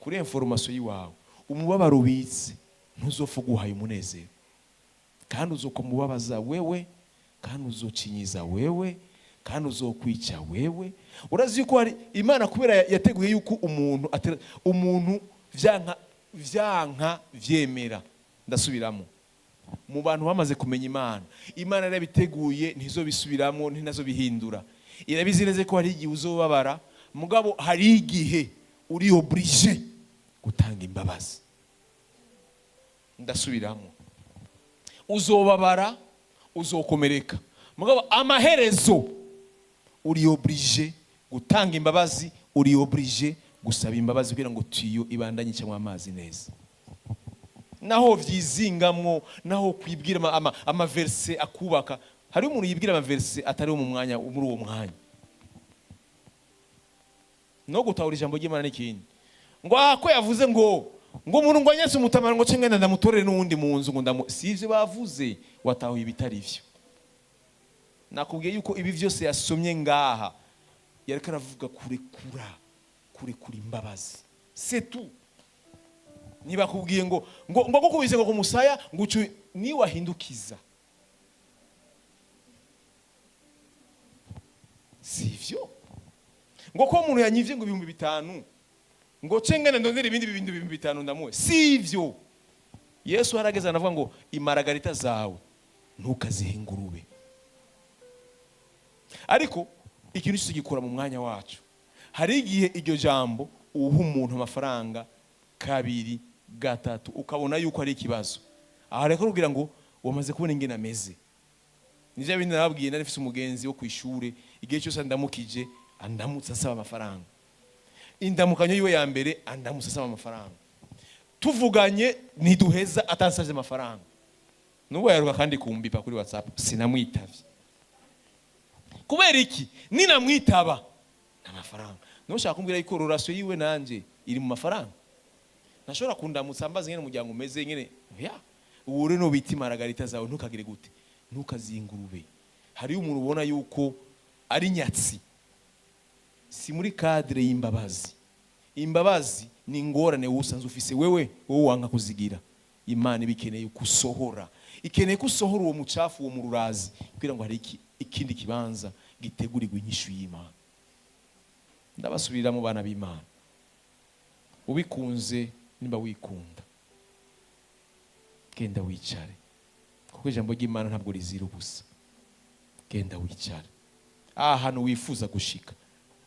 S1: Kuri information yiwawe, umubabaro ubitse ntuzopfa uguhaye umunezero, kandi uzokumubabaza wewe, kandi uzocinyiza wewe, kandi uzokwica wewe. Urazi yuko hari Imana kubera yateguye yuko umuntu umuntu vyanka vyanka vyemera. Ndasubiramo: mu bantu bamaze kumenya Imana, Imana yarabiteguye, ntizobisubiramo, ntinazo bihindura. Irabizi neza ko hari igihe uzobabara, mugabo hari igihe uri obligé gutanga imbabazi. Ndasubiramo: uzobabara, uzokomereka, mugabo amaherezo uri obligé gutanga imbabazi, uri obligé gusaba imbabazi kugira ngo tiyo ibandanye cyangwa amazi neza. Naho vyizingamwo, naho kwibwira amaversets akubaka. Hari umuntu yibwira amaversets atari mu mwanya, muri uwo mwanya no gutahura ijambo ry'Imana n'ikindi. Ngo ah, ko yavuze ngo umuntu ngo anyase umutamara, ngo cenga ndamutorere n'uwundi mu nzu, ngo ndamu, si ivyo bavuze. Watahuye ibitari vyo. Nakubwiye yuko ibi vyose yasomye ngaha yariko aravuga kurekura imbabazi, c'est tout. Ntibakubwiye ngo gukubise ngo ku musaya ngo ucu niwahindukiza, sivyo? Ngo ko umuntu yanyivye ngo 5000, ngo cengene ndondere ibindi bindi 5000 ndamuwe, sivyo? Yesu harageze anavuga ngo imaragarita zawe ntukazihe ingurube. Ariko ikintu cyose gikora mu mwanya wacu. Hari igihe iryo jambo uha umuntu amafaranga kabiri, gatatu, ukabona yuko ari ikibazo. Aha rero kugira ngo wamaze kubona ingene ameze, nivyo bindi nababwiye. Nari mfise umugenzi wo kw'ishure, igihe cyose andamukije andamutse asaba amafaranga. Indamukanyo yiwe ya mbere andamutse asaba amafaranga. Tuvuganye ntiduheza atansavye amafaranga. N'ubu yaruka kandi kumbipa kuri WhatsApp, sinamwitavye. Kubera iki? Ninamwitaba n'amafaranga, ntushaka kumbwira yuko relation yiwe nanje iri mu mafaranga? Ntashobora kundamutsa ambaza ngene umuryango umeze ngene. Ya uwo rero no bita imaragarita zawe, ntukagire gute, ntukazingurube. Hariyo umuntu ubona yuko ari nyatsi, si muri cadre y'imbabazi. Imbabazi ni ingorane wowe usanzwe ufise, wewe wowe wanga kuzigira. Imana ibikeneye kusohora, ikeneye ko usohora uwo mucafu, uwo mururazi, kugira ngo hari ikindi kibanza gitegurirwa inyishu y'Imana. Ndabasubirira mu bana b'Imana, ubikunze, nimba wikunda, genda wicare, kuko ijambo ry'Imana ntabwo rizira ubusa. Genda wicare aha hantu wifuza gushika,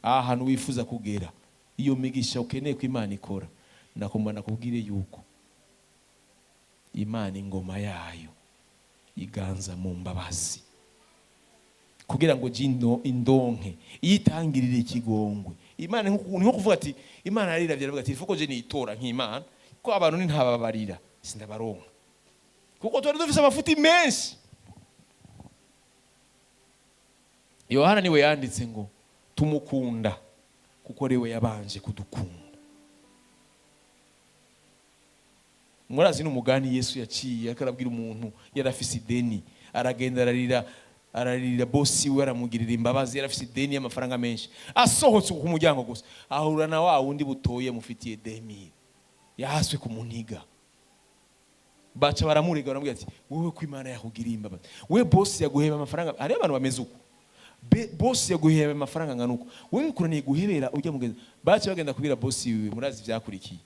S1: aha hantu wifuza kugera, iyo migisha ukeneye ko Imana ikora. Nakumva nakubwire yuko Imana ingoma yayo iganza mu mbabazi, kugira ngo jino indonke iyitangirire ikigongwe. Imana ni nko kuvuga ati Imana yariravye, aravuga ati fuko je nitora nk'Imana, ko abantu ni ntababarira sindabaronka, kuko twari dufise amafuti menshi. Yohana niwe yanditse ngo tumukunda kuko ariwe yabanje kudukunda. Murazi n'umugani Yesu yaciye, ariko arabwira umuntu yari afise ideni, aragenda ararira, ararira bosi we aramugirira imbabazi. Yari afise ideni y'amafaranga menshi. Asohotse ku muryango gusa, ahura na wa wundi butoye mufitiye 2000, yahaswe kumuniga. Baca baramurega, baramubwira ati wowe ko Imana yakugiriye imbabazi, we bosi yaguheba amafaranga. Hariho abantu bameze uko. Bosi yaguheba amafaranga angana uko, wowe bikuraniye guhebera ujya mugenzi. Baca bagenda kubwira bosi wiwe. Murazi ivyakurikiye.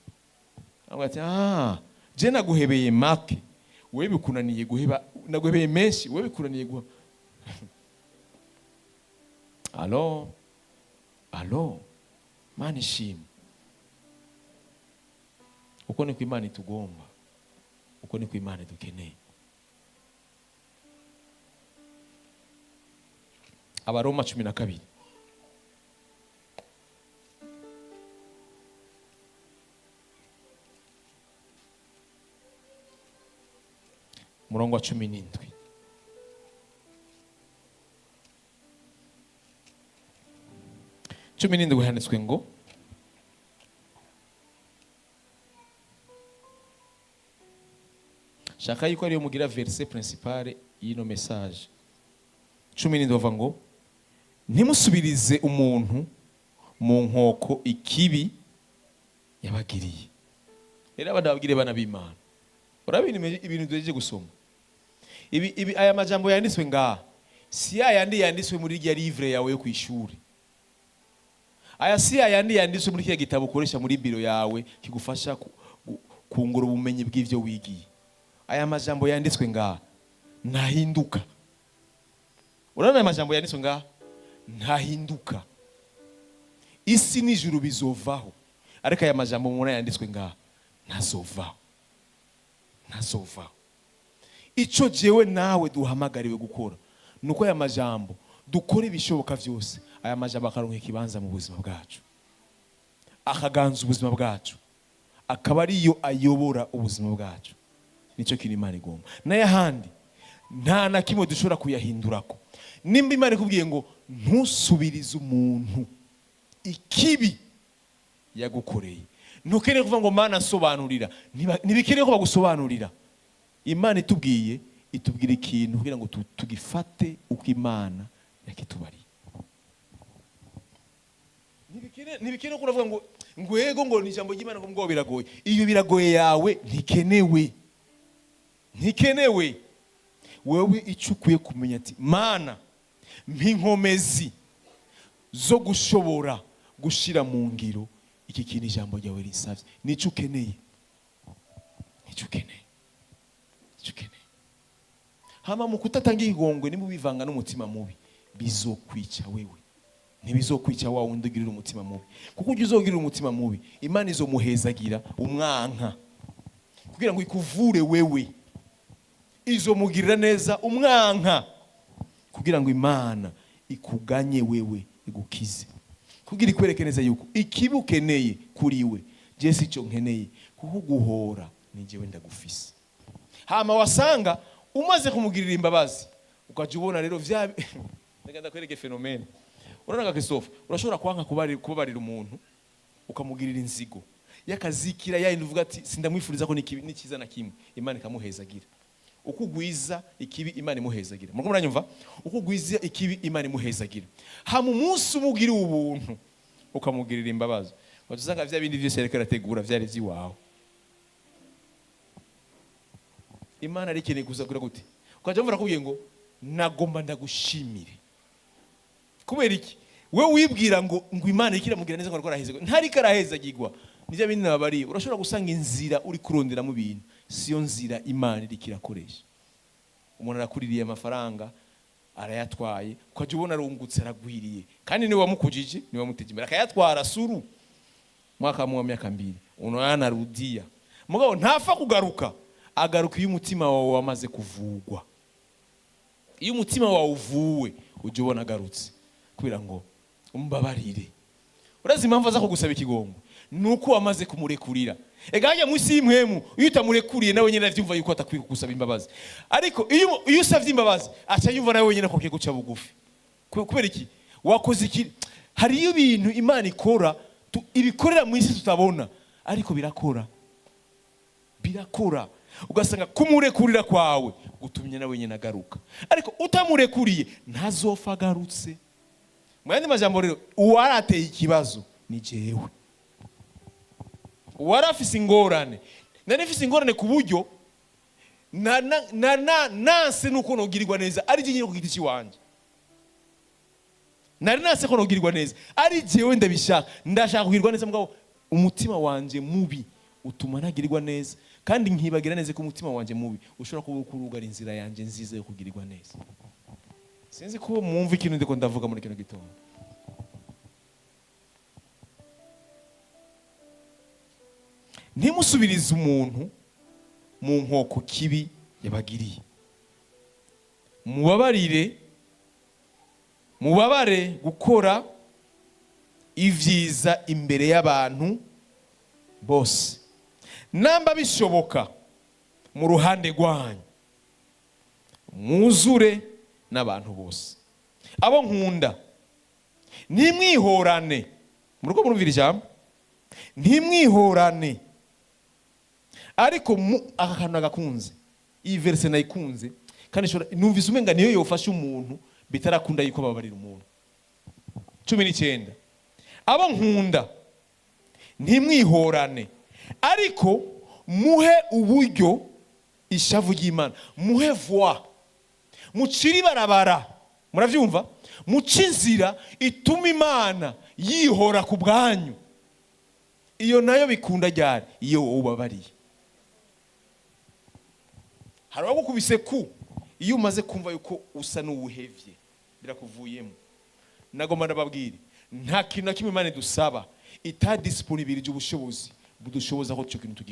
S1: Avuga ati ah, je naguhebeye make, wewe bikunaniye guheba, naguhebeye menshi, wewe bikunaniye guha. Allo, allo, Mana ishimwe. Uko niko Imana itugomba, uko niko Imana idukeneye. Abaroma 12. Umurongo wa 17. 17 handitswe ngo shaka yuko ariyo mugira verset principale y'ino message. 17 bavuga ngo ntimusubirize umuntu mu nkoko ikibi yabagiriye. Rero abana babwire, bana b'Imana, urabona ibintu duhejeje gusoma ibi, aya majambo yanditswe ngaha si ya yandi yanditswe muri rya livre yawe yo kwishuri. Aya si ya yandi yanditswe muri kiriya gitabo ukoresha muri biro yawe kigufasha kungura ubumenyi bw'ivyo wigiye. Aya majambo yanditswe ngaha ntahinduka. Urabona aya majambo yanditswe ngaha ntahinduka. Isi n'ijuru bizovaho, ariko aya majambo mubona yanditswe ngaha ntazovaho, ntazovaho. Ico jewe nawe duhamagariwe gukora nuko aya majambo dukora ibishoboka vyose, aya majambo akaronka ikibanza mu buzima bwacu, akaganza ubuzima bwacu, akaba ariyo ayobora ubuzima bwacu. Nicyo kintu Imana igomba. N'ayahandi nta na kimwe dushobora kuyahindurako. Nimba Imana ikubwiye ngo ntusubirize umuntu ikibi yagukoreye, ntukeneye kuvuga ngo Mana nsobanurira. Ntibikeneye ko bagusobanurira. Imana itubwiye, itubwira ikintu kugira ngo tugifate uko Imana yakitubariye. Ntibikeneye ko uravuga ngo ngwego ngo ni ijambo ry'Imana, ngo ngo biragoye. Iyo biragoye yawe ntikenewe, ntikenewe. Wewe icyo ukwiye kumenya ati Mana mpa inkomezi zo gushobora gushira mu ngiro iki kintu ijambo ryawe risavye. Nico ukeneye, nico ukeneye, nico ukeneye. Hama mu kutatanga igongwe, niba ubivanga n'umutima mubi, bizokwica wewe, ntibizokwica wa wundi ugirira umutima mubi. Kuko ujya uzogirira umutima mubi, Imana izomuhezagira umwanka kugira ngo ikuvure wewe, izomugirira neza umwanka kugira ngo Imana ikuganye wewe, igukize, kugira ikwereke neza yuko ikibi ukeneye kuri we je si cyo nkeneye, kuko guhora ni jewe ndagufise. Hama wasanga umaze kumugirira imbabazi, ukaja ubona rero vya Reka ndakwereke phénomène. Urabona, Christophe, urashobora kwanka kubabarira umuntu, ukamugirira inzigo yakazikira yayindi, uvuga ati: "Sindamwifuriza ko n'ikibi n'ikiza na kimwe." Imana ikamuhezagira. Uko ugwiza ikibi, Imana imuhezagira. Muriko muranyumva? Uko ugwiza ikibi, Imana imuhezagira. Hama umunsi umugiriye ubuntu, ukamugirira imbabazi, waca usanga vya bindi vyose yariko arategura vyari vy'iwawe. Imana ari ikeneye kuza kugira gute? Ukaja wumva arakubwiye ngo: "Nagomba ndagushimire." Kubera iki? We wibwira ngo Imana iriko iramugira neza, ngo ariko arahezagirwa. Ntariko arahezagirwa. Nivyo bindi nababariye. Urashobora gusanga inzira uri kuronderamo ibintu siyo nzira Imana iriko irakoresha. Umuntu arakuririye amafaranga, arayatwaye, ukajya ubona arungutse, aragwiriye, kandi niwe wamukujije, niwe wamuteje imbere, akayatwara suru mwaka mwe, myaka 2, unarudia. Mugabo ntapfa kugaruka. Agaruka iyo umutima wawe wamaze kuvugwa. Iyo umutima wawe uvuwe, ujya ubona agarutse kubera ngo: "Umbabarire." Urazi impamvu aza kugusaba ikigongo? Ni uko wamaze kumurekurira. Ega hajya munsi y'impwemu, iyo utamurekuriye, nawe nyine aravyumva yuko atakwiye kugusaba imbabazi. Ariko iyo usavye imbabazi, aca yumva nawe wenyine ko akwiye guca bugufi. Kubera iki? Wakoze iki? Hariyo ibintu Imana ikora, ibikorera mu isi tutabona, ariko birakora, birakora. Ugasanga kumurekurira kwawe gutumye nawe nyine agaruka, ariko utamurekuriye ntazofa agarutse. Mu yandi majambo rero, uwarateye ikibazo ni jewe. Uwarafise ingorane, nari mfise ingorane ku buryo na nanse nuko nogirirwa neza ari je nyine ku giti ciwanje. Nari nanse ko nogirirwa neza ari jewe ndabishaka. Ndashaka kugirirwa neza, mugabo umutima wanje mubi utuma ntagirirwa neza, kandi nkibagira neza ko umutima wanje mubi ushobora kuba uriko urugara inzira yanje nziza yo kugirirwa neza. Sinzi ko mwumva ikintu ndiko ndavuga muri kino gitondo. Ntimusubirize umuntu mu nkoko kibi yabagiriye. Mubabarire, mubabare gukora ibyiza imbere y'abantu bose. Namba bishoboka, mu ruhande rwanyu mwuzure n'abantu bose. Abo nkunda, ntimwihorane. Mu rugo murumvira ijambo "ntimwihorane". Ariko aka kantu nagakunze, iyi verset nayikunze, kandi numvise umenga niyo yofasha umuntu bitarakunda yuko babarira umuntu. 19: Abo nkunda, ntimwihorane, ariko muhe uburyo ishavu ry'Imana, muhe voie, mucire ibarabara. Murabyumva? Muce inzira ituma Imana yihora ku bwanyu. Iyo nayo bikunda ryari? Iyo wowe ubabariye. Hari uwagukubise ku, iyo umaze kumva yuko usa n'uwuhevye, birakuvuyemo. Nagomba ndababwire, nta kintu na kimwe Imana idusaba itadisponibilije ubushobozi budushoboza ko icyo kintu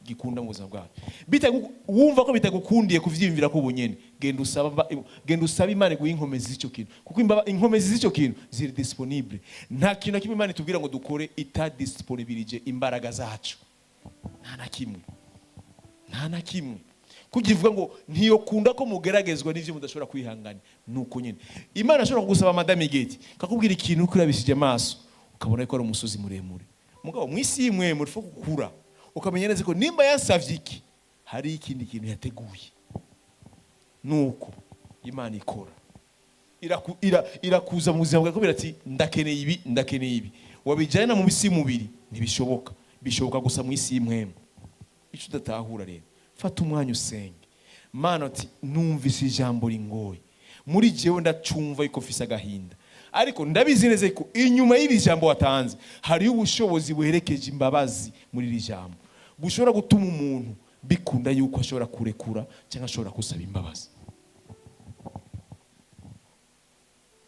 S1: gikunda mu buzima bwacu. Wumva ko bitagukundiye kuvyiyumvira ko ubunyene, genda usaba Imana iguhe inkomezi z'icyo kintu, kuko inkomezi z'icyo kintu ziri disponible. Nta kintu na kimwe Imana itubwira ngo dukore itadisponibilije imbaraga zacu. Nta na kimwe, nta na kimwe. Kugira ivuga ngo ntiyokunda ko mugeragezwa n'ivyo mudashobora kwihangana. Nuko nyine Imana ashobora kugusaba, Madame Igeti, kakubwira ikintu uko urabishije amaso ukabona ko ari umusozi muremure. Mugabo mu isi y'imwe muri gukura, ukamenya neza ko nimba yansavye iki, hari ikindi kintu yateguye. Nuko Imana ikora. Irakuza mu buzima bwawe kubera ati: "Ndakeneye ibi, ndakeneye ibi." Wabijyana mu isi y'umubiri ntibishoboka, bishoboka gusa mu isi y'imwemu. Icyo udatahura rero, fata umwanya usenge Mana ati: "Numvise ijambo ringoye muri jewe, ndacumva yuko mfise agahinda, ariko ndabizi neza ko inyuma y'iri jambo watanze hariyo ubushobozi buherekeje imbabazi muri iri jambo, bushobora gutuma umuntu bikunda yuko ashobora kurekura cyangwa ashobora gusaba imbabazi."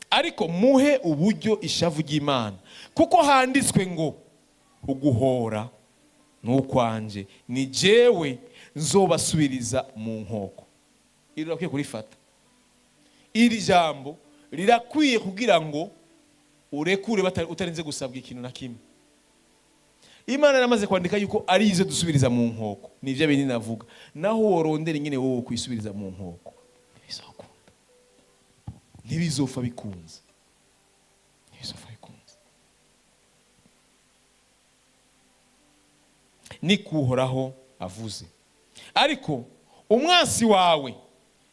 S1: Ariko muhe uburyo ishavu ry'Imana, kuko handitswe ngo: "Uguhora n'ukwanje, ni jewe nzobasubiriza mu nkoko." Iri urakwiye kurifata. Iri jambo rirakwiye kugira ngo urekure utarinze gusabwa ikintu na kimwe. Imana yaramaze kwandika yuko ari izo dusubiriza mu nkoko. Nivyo bindi navuga. Naho worondera ingene wowe kwisubiriza mu nkoko, ntibizokunda. Ntibizopfa bikunze, ntibizopfa bikunze. Niko Uhoraho avuze. Ariko umwansi wawe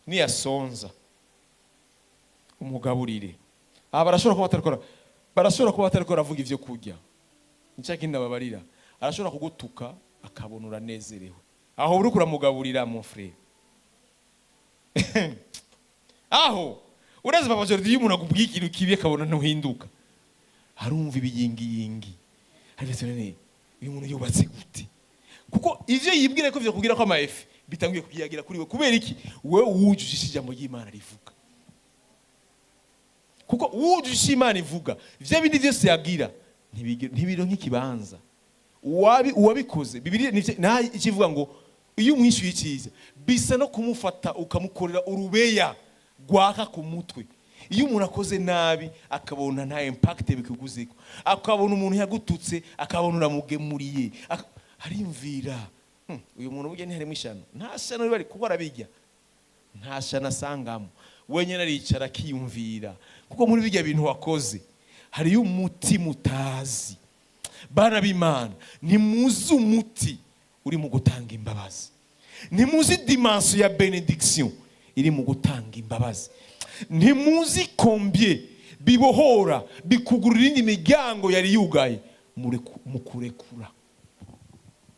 S1: niyasonza, umugaburire. Aha barashobora kuba batariko baravuga ivyo kurya. Nicyo kindi ababarira: arashobora kugutuka akabona uranezerewe. Aho uriko uramugaburira, mon frère. Aho urazi, papa Jordi, iyo umuntu akubwiye ikintu kibi akabona ntuhinduka, arumva ibiyingiyingi, ariko none uyu muntu yubatse gute? Kuko ivyo yibwira ko vyo kugira ko ama effets bitangiye kugiyagira kuri we. Kubera iki? Wewe wujuje ijambo ry'Imana rivuga. Kuko wujuje Imana ivuga, ivyo bindi vyose yagira ntibironka ikibanza. Uwabikoze, Bibiliya nta ikivuga ngo iyo umwishyuye icyiza bisa no kumufata ukamukorera urubeya rwaka ku mutwe. Iyo umuntu akoze nabi akabona nta impact bikuguzeko, akabona umuntu yagututse akabona uramugemuriye, ariyumvira: uyu muntu burya ntiharimo ishano, nta shano riba kuko arabijya, nta shano asangamo." Wenyine aricara akiyumvira, kuko muri bijya bintu wakoze hariyo umutima utazi. Bana b'Imana, ntimuzi umuti uri mu gutanga imbabazi, ntimuzi dimension ya bénédiction iri mu gutanga imbabazi, ntimuzi combien bibohora, bikugurura indi miryango yari yugaye mu kurekura.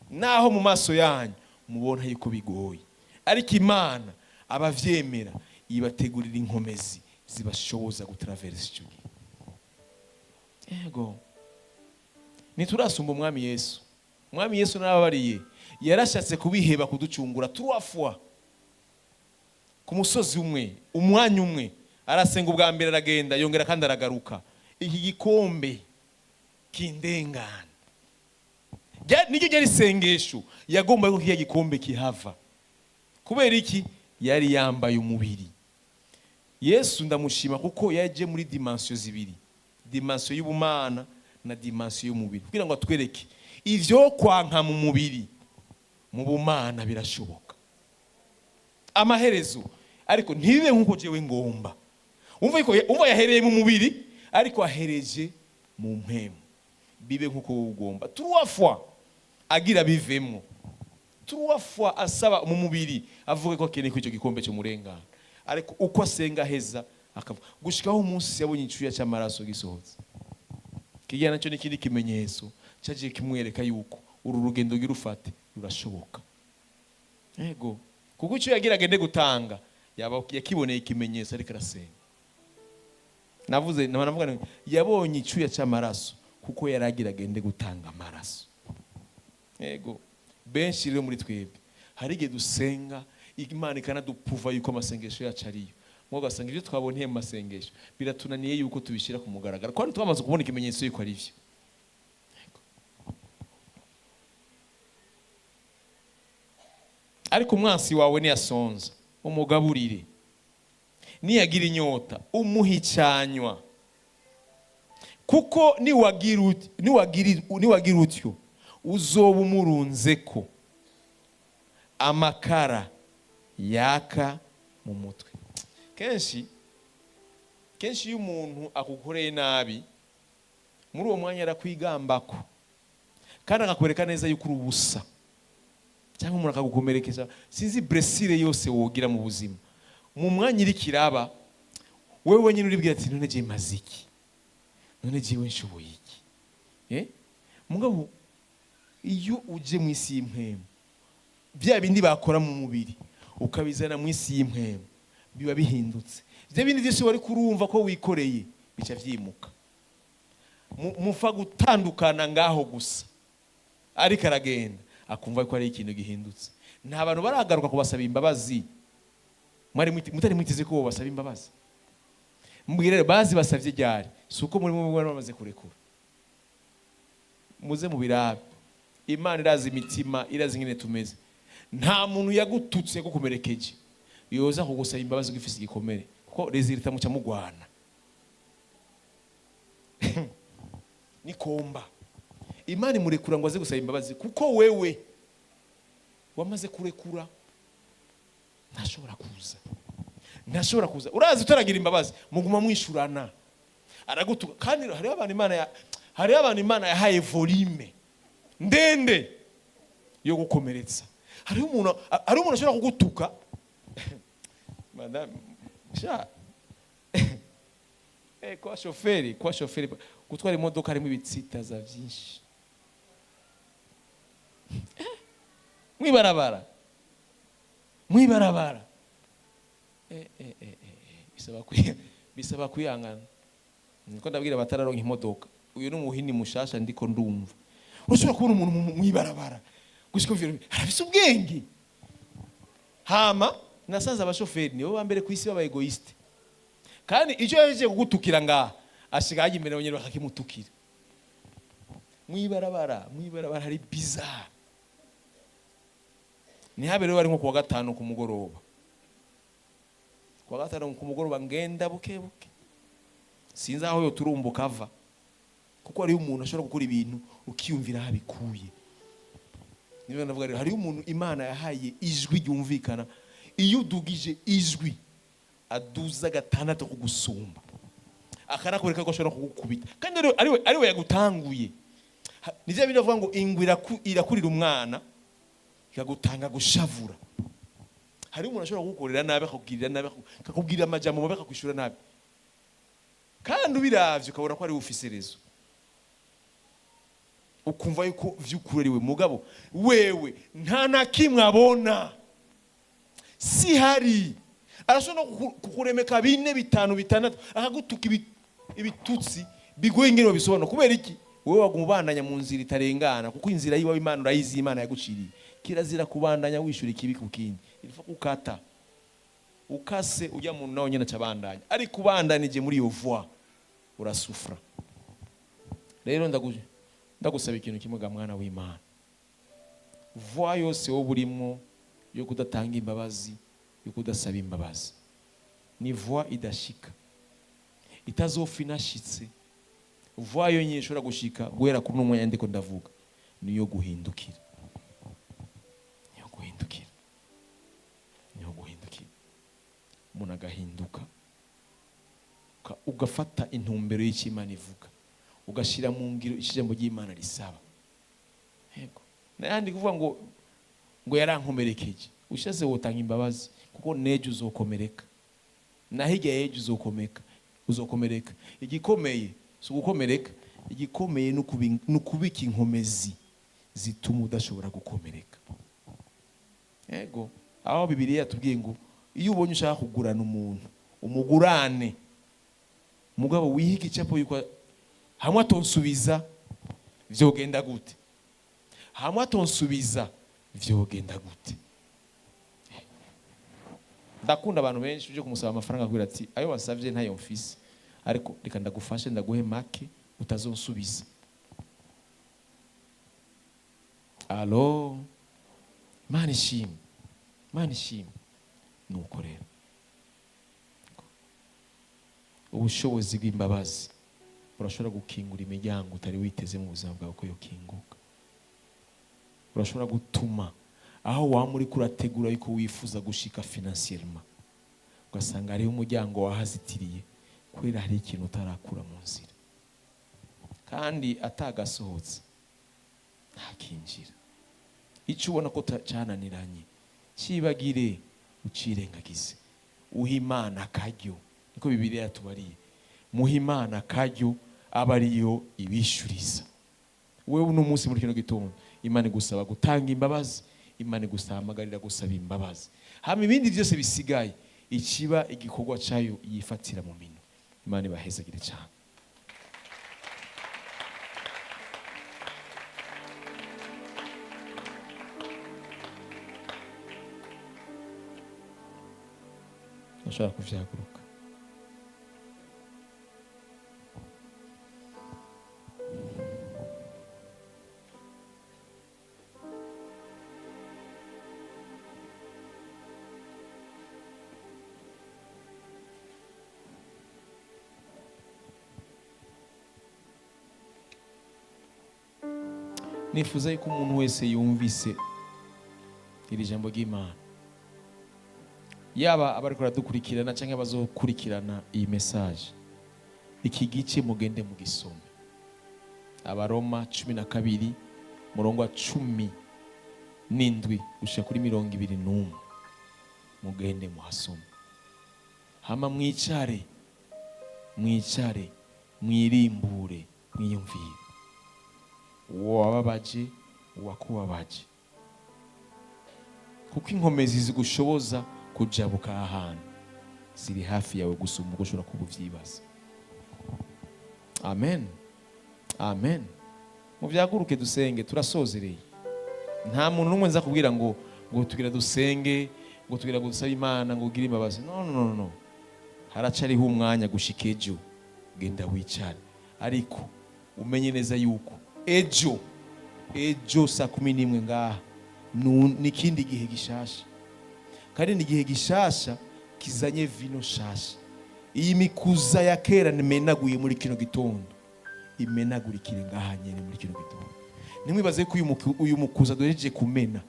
S1: Naho mu maso yanyu mubona yuko bigoye, ariko Imana abavyemera ibategurira inkomezi zibashoboza gutaraversa icyo gihe. Yego, ntiturasumba Umwami Yesu. Umwami Yesu narababariye, yarashatse kubiheba kuducungura trois fois ku musozi umwe, umwanya umwe. Arasenga ubwa mbere, aragenda, yongera kandi aragaruka: "Iki gikombe kindengana." Niryo ryari isengesho. Yagomba ko kiriya gikombe kihava. Kubera iki? Yari yambaye umubiri. Yesu ndamushima kuko yaje muri dimensions zibiri, dimension y'ubumana na dimension y'umubiri, kugira ngo atwereke ivyo kwanka mu mubiri, mu bumana birashoboka amaherezo. Ariko ntibibe nk'uko jewe ngomba. Umva yuko umva yahereye mu mubiri, ariko ahereje mu mpemu: "Bibe nk'uko wowe ugomba." Trois fois agira bivemwo, trois fois asaba mu mubiri, avuga ko akeneye ko icyo gikombe cy'umurengana. Ariko uko asenga aheza akavuga, gushikaho umunsi yabonye icyuya cy'amaraso gisohotse. Kijya nacyo n'ikindi kimenyetso cyagiye kimwereka yuko uru rugendo ugira ufate rurashoboka. Yego, kuko icyo yagira agende gutanga yaba yakiboneye ikimenyetso ariko arasenga. Navuze, navuga nti, yabonye icyuya cy'amaraso kuko yari agira agende gutanga amaraso. Yego, benshi rero muri twebwe hari igihe dusenga, Imana ikanadupuva yuko amasengesho yacu ariyo mwo, ugasanga ibyo twaboneye mu masengesho biratunaniye yuko tubishyira ku mugaragaro kandi twamaze kubona ikimenyetso yuko ari byo. Yego. Ariko umwansi wawe niyasonza, umugaburire; niyagira inyota, umuhe icyanywa, kuko niwagira utyo uzoba umurunzeko amakara yaka mu mutwe. Kenshi kenshi iyo umuntu akukoreye nabi, muri uwo mwanya arakwigambako kandi akakwereka neza yuko uri ubusa, cyangwa umuntu akagukomerekeza, sinzi, blessure yose wogira mu buzima, mu mwanya iri kiraba, wewe wenyine uribwira ati: "None jewe maze iki? None jewe nshoboye iki?" Mugabo iyo uje mu isi y'impwemu, bya bindi bakora mu mubiri ukabizana mu isi y'impwemu, biba bihindutse. Bya bindi byose wari kurumva ko wikoreye bica vyimuka. Mufa gutandukana ngaho gusa, ariko aragenda akumva ko ari ikintu gihindutse. Nta bantu baragaruka kubasaba imbabazi mwari mutari mwiteze ko basaba imbabazi. Mbwire rero, bazi basavye ryari? Si uko muri mwe bamaze kurekura. Muze mu birabe. Imana irazi imitima, irazi ingene tumeze. Nta muntu yagututse, yagukomerekeje, yoza kugusaba imbabazi ugifise igikomere, kuko résultat muca mugwana nikomba. Imana imurekura ngo aze gusaba imbabazi kuko wewe wamaze kurekura, ntashobora kuza. Ntashobora kuza. Urazi, utaragira imbabazi muguma mwishurana, aragutuka. Kandi hariho abantu Imana yahaye volume ndende yo gukomeretsa. Hariho umuntu ashobora kugutuka, madame sha. Kwa shoferi gutwara imodoka harimo ibitsitaza byinshi mwibarabara. Bisaba kwihangana. Niko ndabwira abatararonka imodoka, uyu ni umuhini mushasha ndiko ndumva. Urashobora kubona umuntu mwibarabara gushika uvira arafise ubwenge. Hama nasanze abashoferi nibo ba mbere ku isi baba égoïste, kandi icyo yaje kugutukira ngaha asigaye ajya imbere nyine bakakimutukira mwibarabara. Mwibarabara hari bizarre. Ntihabe rero ari nko kuwa gatanu ku mugoroba. Kuwa gatanu ku mugoroba ngenda buke buke, sinzi aho yoturumbuka ava, kuko hariho umuntu ashobora gukora ibintu ukiyumvira aho abikuye. Niyo ndavuga rero, hariho umuntu Imana yahaye ijwi ryumvikana. Iyo udugije ijwi aduza gatandatu kugusumba, akarakwereka ko ashobora kugukubita kandi ariwe yagutanguye. Ni bya bindi bavuga ngo ingwe irakurira umwana ikagutanga gushavura. Hariho umuntu ashobora kugukorera nabi, akakugirira nabi, akakubwira amajambo mabi, akakwishura nabi, kandi ubiravye ukabona ko ari we ufise raison, ukumva yuko vy'ukuri ari we. Mugabo wewe nta na kimwe abona, si hari arashobora no kukuremeka bine, bitanu, bitandatu, akagutuka ibitutsi bigoye ingene babisobanura. Kubera iki? Wowe waguma ubandanya mu nzira itarengana, kuko inzira yiwawe Imana urayizi, Imana yaguciriye. Kirazira kubandanya wishura ikibi ku kindi. Ilfa gukata, ukase ujya muntu nawe nyine acabandanya, ariko ubandanije muri iyo voie urasufra. Rero ndagusaba ikintu kimwe ga mwana w'Imana: voie yose wowe urimo yo kudatanga imbabazi, yo kudasaba imbabazi, ni voie idashika, itazofa inashitse. Voie yonyine ishobora gushika guhera kuri uno mwanya ndiko ndavuga niyo guhindukira, niyo guhindukira, niyo guhindukira. Umuntu agahinduka, ugafata intumbero y'icyo Imana ivuga, ugashyira mu ngiro icyo ijambo ry'Imana risaba. Yego, n'ayandi kuvuga ngo yarankomerekeje, ushaze wotanga imbabazi, kuko n'ejo uzokomereka, na hirya y'ejo uzokomeka, uzokomereka. Igikomeye si ugukomereka, igikomeye ni ukubika inkomezi zituma udashobora gukomereka. Yego, aho Bibiliya yatubwiye ngo iyo ubonye ushaka kugurana umuntu, umugurane, mugabo wihiga icapo yuko hamwe atonsubiza vyogenda gute, hamwe atonsubiza vyogenda gute. Ndakunda abantu benshi uje kumusaba amafaranga akubwira ati: "Ayo wasavye ntayo mfise, ariko reka ndagufashe, ndaguhe make utazonsubiza." Alo, Imana ishimwe, Imana ishimwe. Nuko rero ubushobozi bw'imbabazi burashobora gukingura imiryango utari witeze mu buzima bwawe ko yokinguka. Urashobora gutuma aho waba uri kurategura yuko wifuza gushika financièrement, ugasanga hariho umuryango wahazitiriye kubera hari ikintu utarakura mu nzira, kandi atagasohotse ntakinjira. Icyo ubona ko cyananiranye, cyibagire, ucirengagize, uhe Imana akaryo. Niko Bibiliya yatubariye: muhe Imana akaryo, aba ariyo ibishuriza. Wewe uno munsi muri kino gitondo Imana igusaba gutanga imbabazi, Imana igusahamagarira gusaba imbabazi, hama ibindi byose bisigaye ikiba igikorwa cyayo yifatira mu minwe. Imana ibahezagire cyane. Ndashobora kuvyaguruka. Nifuza yuko umuntu wese yumvise iri jambo ry'Imana Yaba abariko baradukurikirana cyangwa abazokurikirana iyi message, iki gice mugende mugisome. Abaroma 12, murongo wa 17 gushika kuri 21. Mugende muhasome, hama mwicare, mwicare, mwirimbure, mwiyumvire uwo wababaje, uwakubabaje, kuko inkomezi zigushoboza kujabuka ahantu ziri hafi yawe gusumba uko ushobora kuba uvyibaza. Amen, amen. Muvyaguruke dusenge, turasozereye. Nta muntu n'umwe nza kubwira ngo tugira dusenge, ngo tugira ngo dusabe Imana ngo ugire imbabazi. No, no, no, no, haracariho umwanya gushika ejo. Genda wicare, ariko umenye neza yuko ejo saa 11 ngaha n'ikindi gihe gishasha, kandi ni igihe gishasha kizanye vino shasha. Iyi mikuza ya kera nimenaguye muri kino gitondo, imenagurikire ngaha nyene muri kino gitondo. Ntimwibaze ko uyu mukuza duhejeje kumena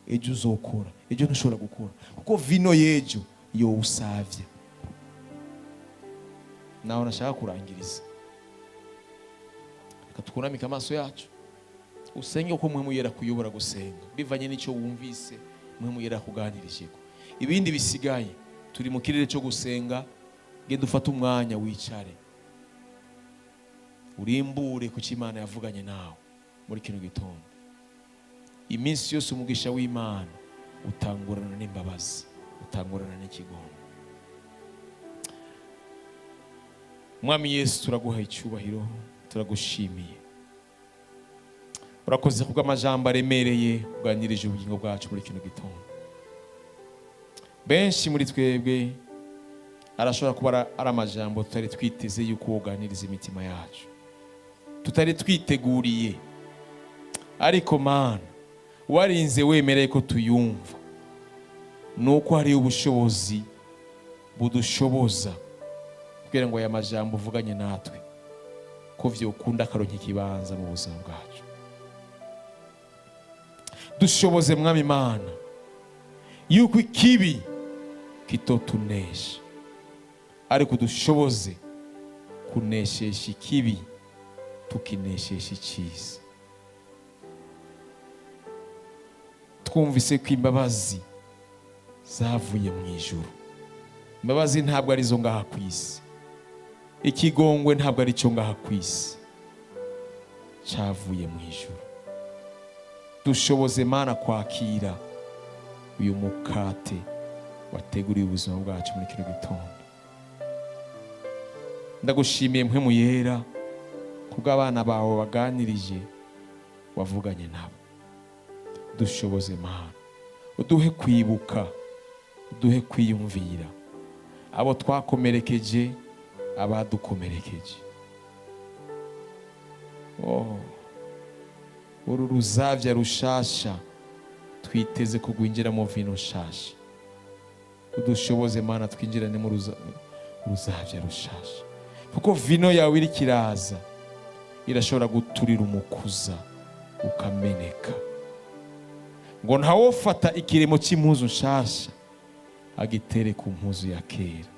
S1: ejo uzokora. Ejo ntushobora gukora, kuko vino y'ejo yowusavye. Naho nashaka kurangiriza, reka twunamike amaso yacu, usenge uko Mpwemu Yera kuyobora gusenga, bivanye n'icyo wumvise Mpwemu Yera kuganirijeko. Ibindi bisigaye, turi mu kirere cyo gusenga. Genda ufate umwanya, wicare, urimbure ku cyo Imana yavuganye nawe muri kino gitondo. Iminsi yose umugisha w'Imana utangurana n'imbabazi, utangurana n'ikigongo. Mwami Yesu, turaguha icyubahiro, turagushimiye. Urakoze kubw'amajambo aremereye uganirije ubugingo bwacu muri kino gitondo. Benshi muri twebwe arashobora kuba ari amajambo tutari twiteze yuko woganiriza imitima yacu, tutari twiteguriye, ariko Mana, warinze wemereye ko tuyumva, nuko hariyo ubushobozi budushoboza kugira ngo aya majambo uvuganye natwe ko vyokunda akaronka ikibanza mu buzima bwacu. Dushoboze, Mwami Imana, yuko ikibi kitotunesha, ariko dushoboze kuneshesha ikibi, tukineshesha icyiza. Twumvise ko imbabazi zavuye mu ijuru. Imbabazi ntabwo arizo ngaha ku isi, ikigongwe ntabwo ari cyo ngaha ku isi, cyavuye mu ijuru. Dushoboze, Mana, kwakira uyu mukate wateguriye ubuzima bwacu muri kino gitondo. Ndagushimiye, Mpwemu Yera, kubw'abana bawe baganirije, wavuganye nabo. Dushoboze, Mana, uduhe kwibuka, uduhe kwiyumvira abo twakomerekeje, abadukomerekeje. Oh, uru ruzavya rushasha twiteze kugwinjiramo vino nshasha. Udushoboze, Mana, twinjirane mu ruzavya rushasha, kuko vino yawe iriko iraza irashobora guturira umukuza ukameneka. Ngo ntawofata ikiremo cy'impuzu nshasha agitere ku mpuzu ya kera.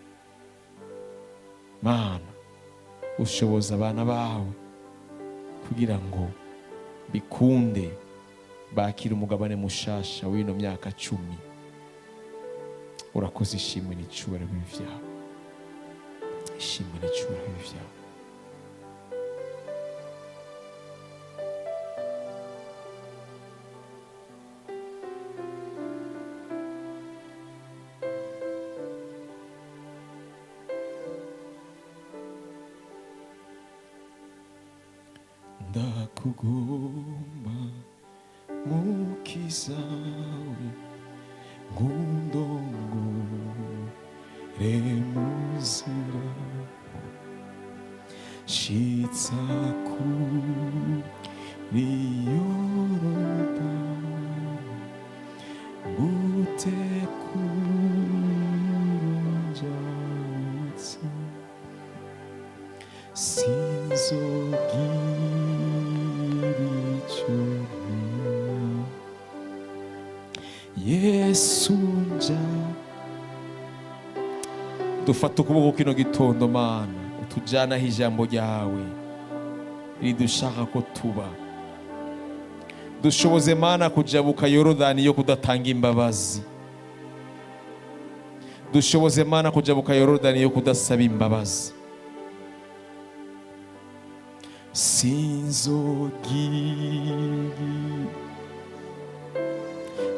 S1: Mana, ushoboza abana bawe kugira ngo bikunde bakire umugabane mushasha w'ino myaka 10. Urakoze. Ishimwe n'icyubahiro bibi vyawe, ishimwe n'icyubahiro bibi vyawe. Ndakugomba, Mukiza we, ngundongore mu nzira, shitsa kuri Yorodani, ngutekure unjabutse, sinzogira icyo ntinya, Yesu. Dufata ukuboko kino gitondo, Mana, utujanaho ijambo ryawe ridushaka ko tuba. Dushoboze, Mana, kujabuka Yorodani yo kudatanga imbabazi. Dushoboze, Mana, kujabuka Yorodani yo kudasaba imbabazi. Sinzogi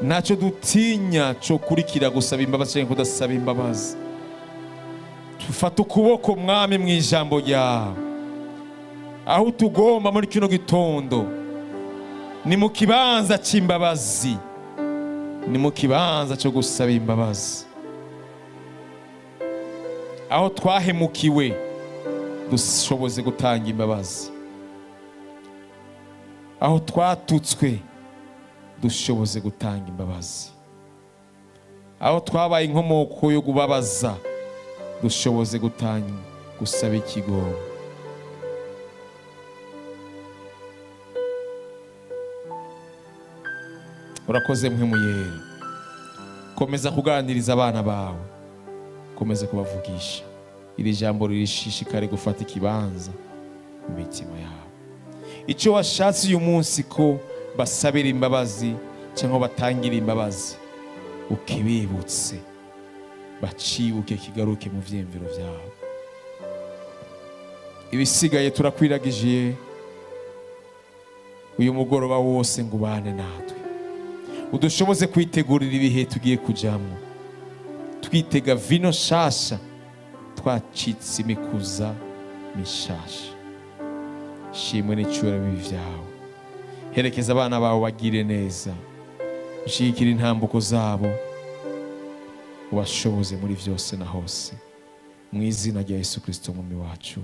S1: ntacyo dutinya cyo kurikira gusaba imbabazi cyangwa kudasaba imbabazi. Tufata ukuboko, Mwami, mu ijambo ryawe. Aho tugomba muri kino gitondo ni mu kibanza cy'imbabazi, ni mu kibanza cyo gusaba imbabazi. Aho twahemukiwe, dushoboze gutanga imbabazi. Aho twatutswe, dushoboze gutanga imbabazi. Aho twabaye inkomoko yo kubabaza, dushoboze gutanga, gusaba ikigongo. Urakoze, Mpwemu Yera. Komeza kuganiriza abana bawe, komeza kubavugisha. Iri jambo ririshishikare gufata ikibanza mu mitima yabo. Icyo washatse uyu munsi ko basabira imbabazi cyangwa batangira imbabazi, ukibibutse, bacibuke, kigaruke mu vyiyumviro byabo. Ibisigaye turakwiragijiye uyu mugoroba wose ngo ubane natwe, udushoboze kwitegurira ibihe tugiye kujamwo, twitega vino shasha, twacitse imikuza mishasha. Shimwe n'icyubahiro bibi vyawe. Herekeza abana bawe, bagire neza, ushigikire intambuko zabo, ubashoboze muri byose na hose, mu izina rya Yesu Kristo Umwami wacu.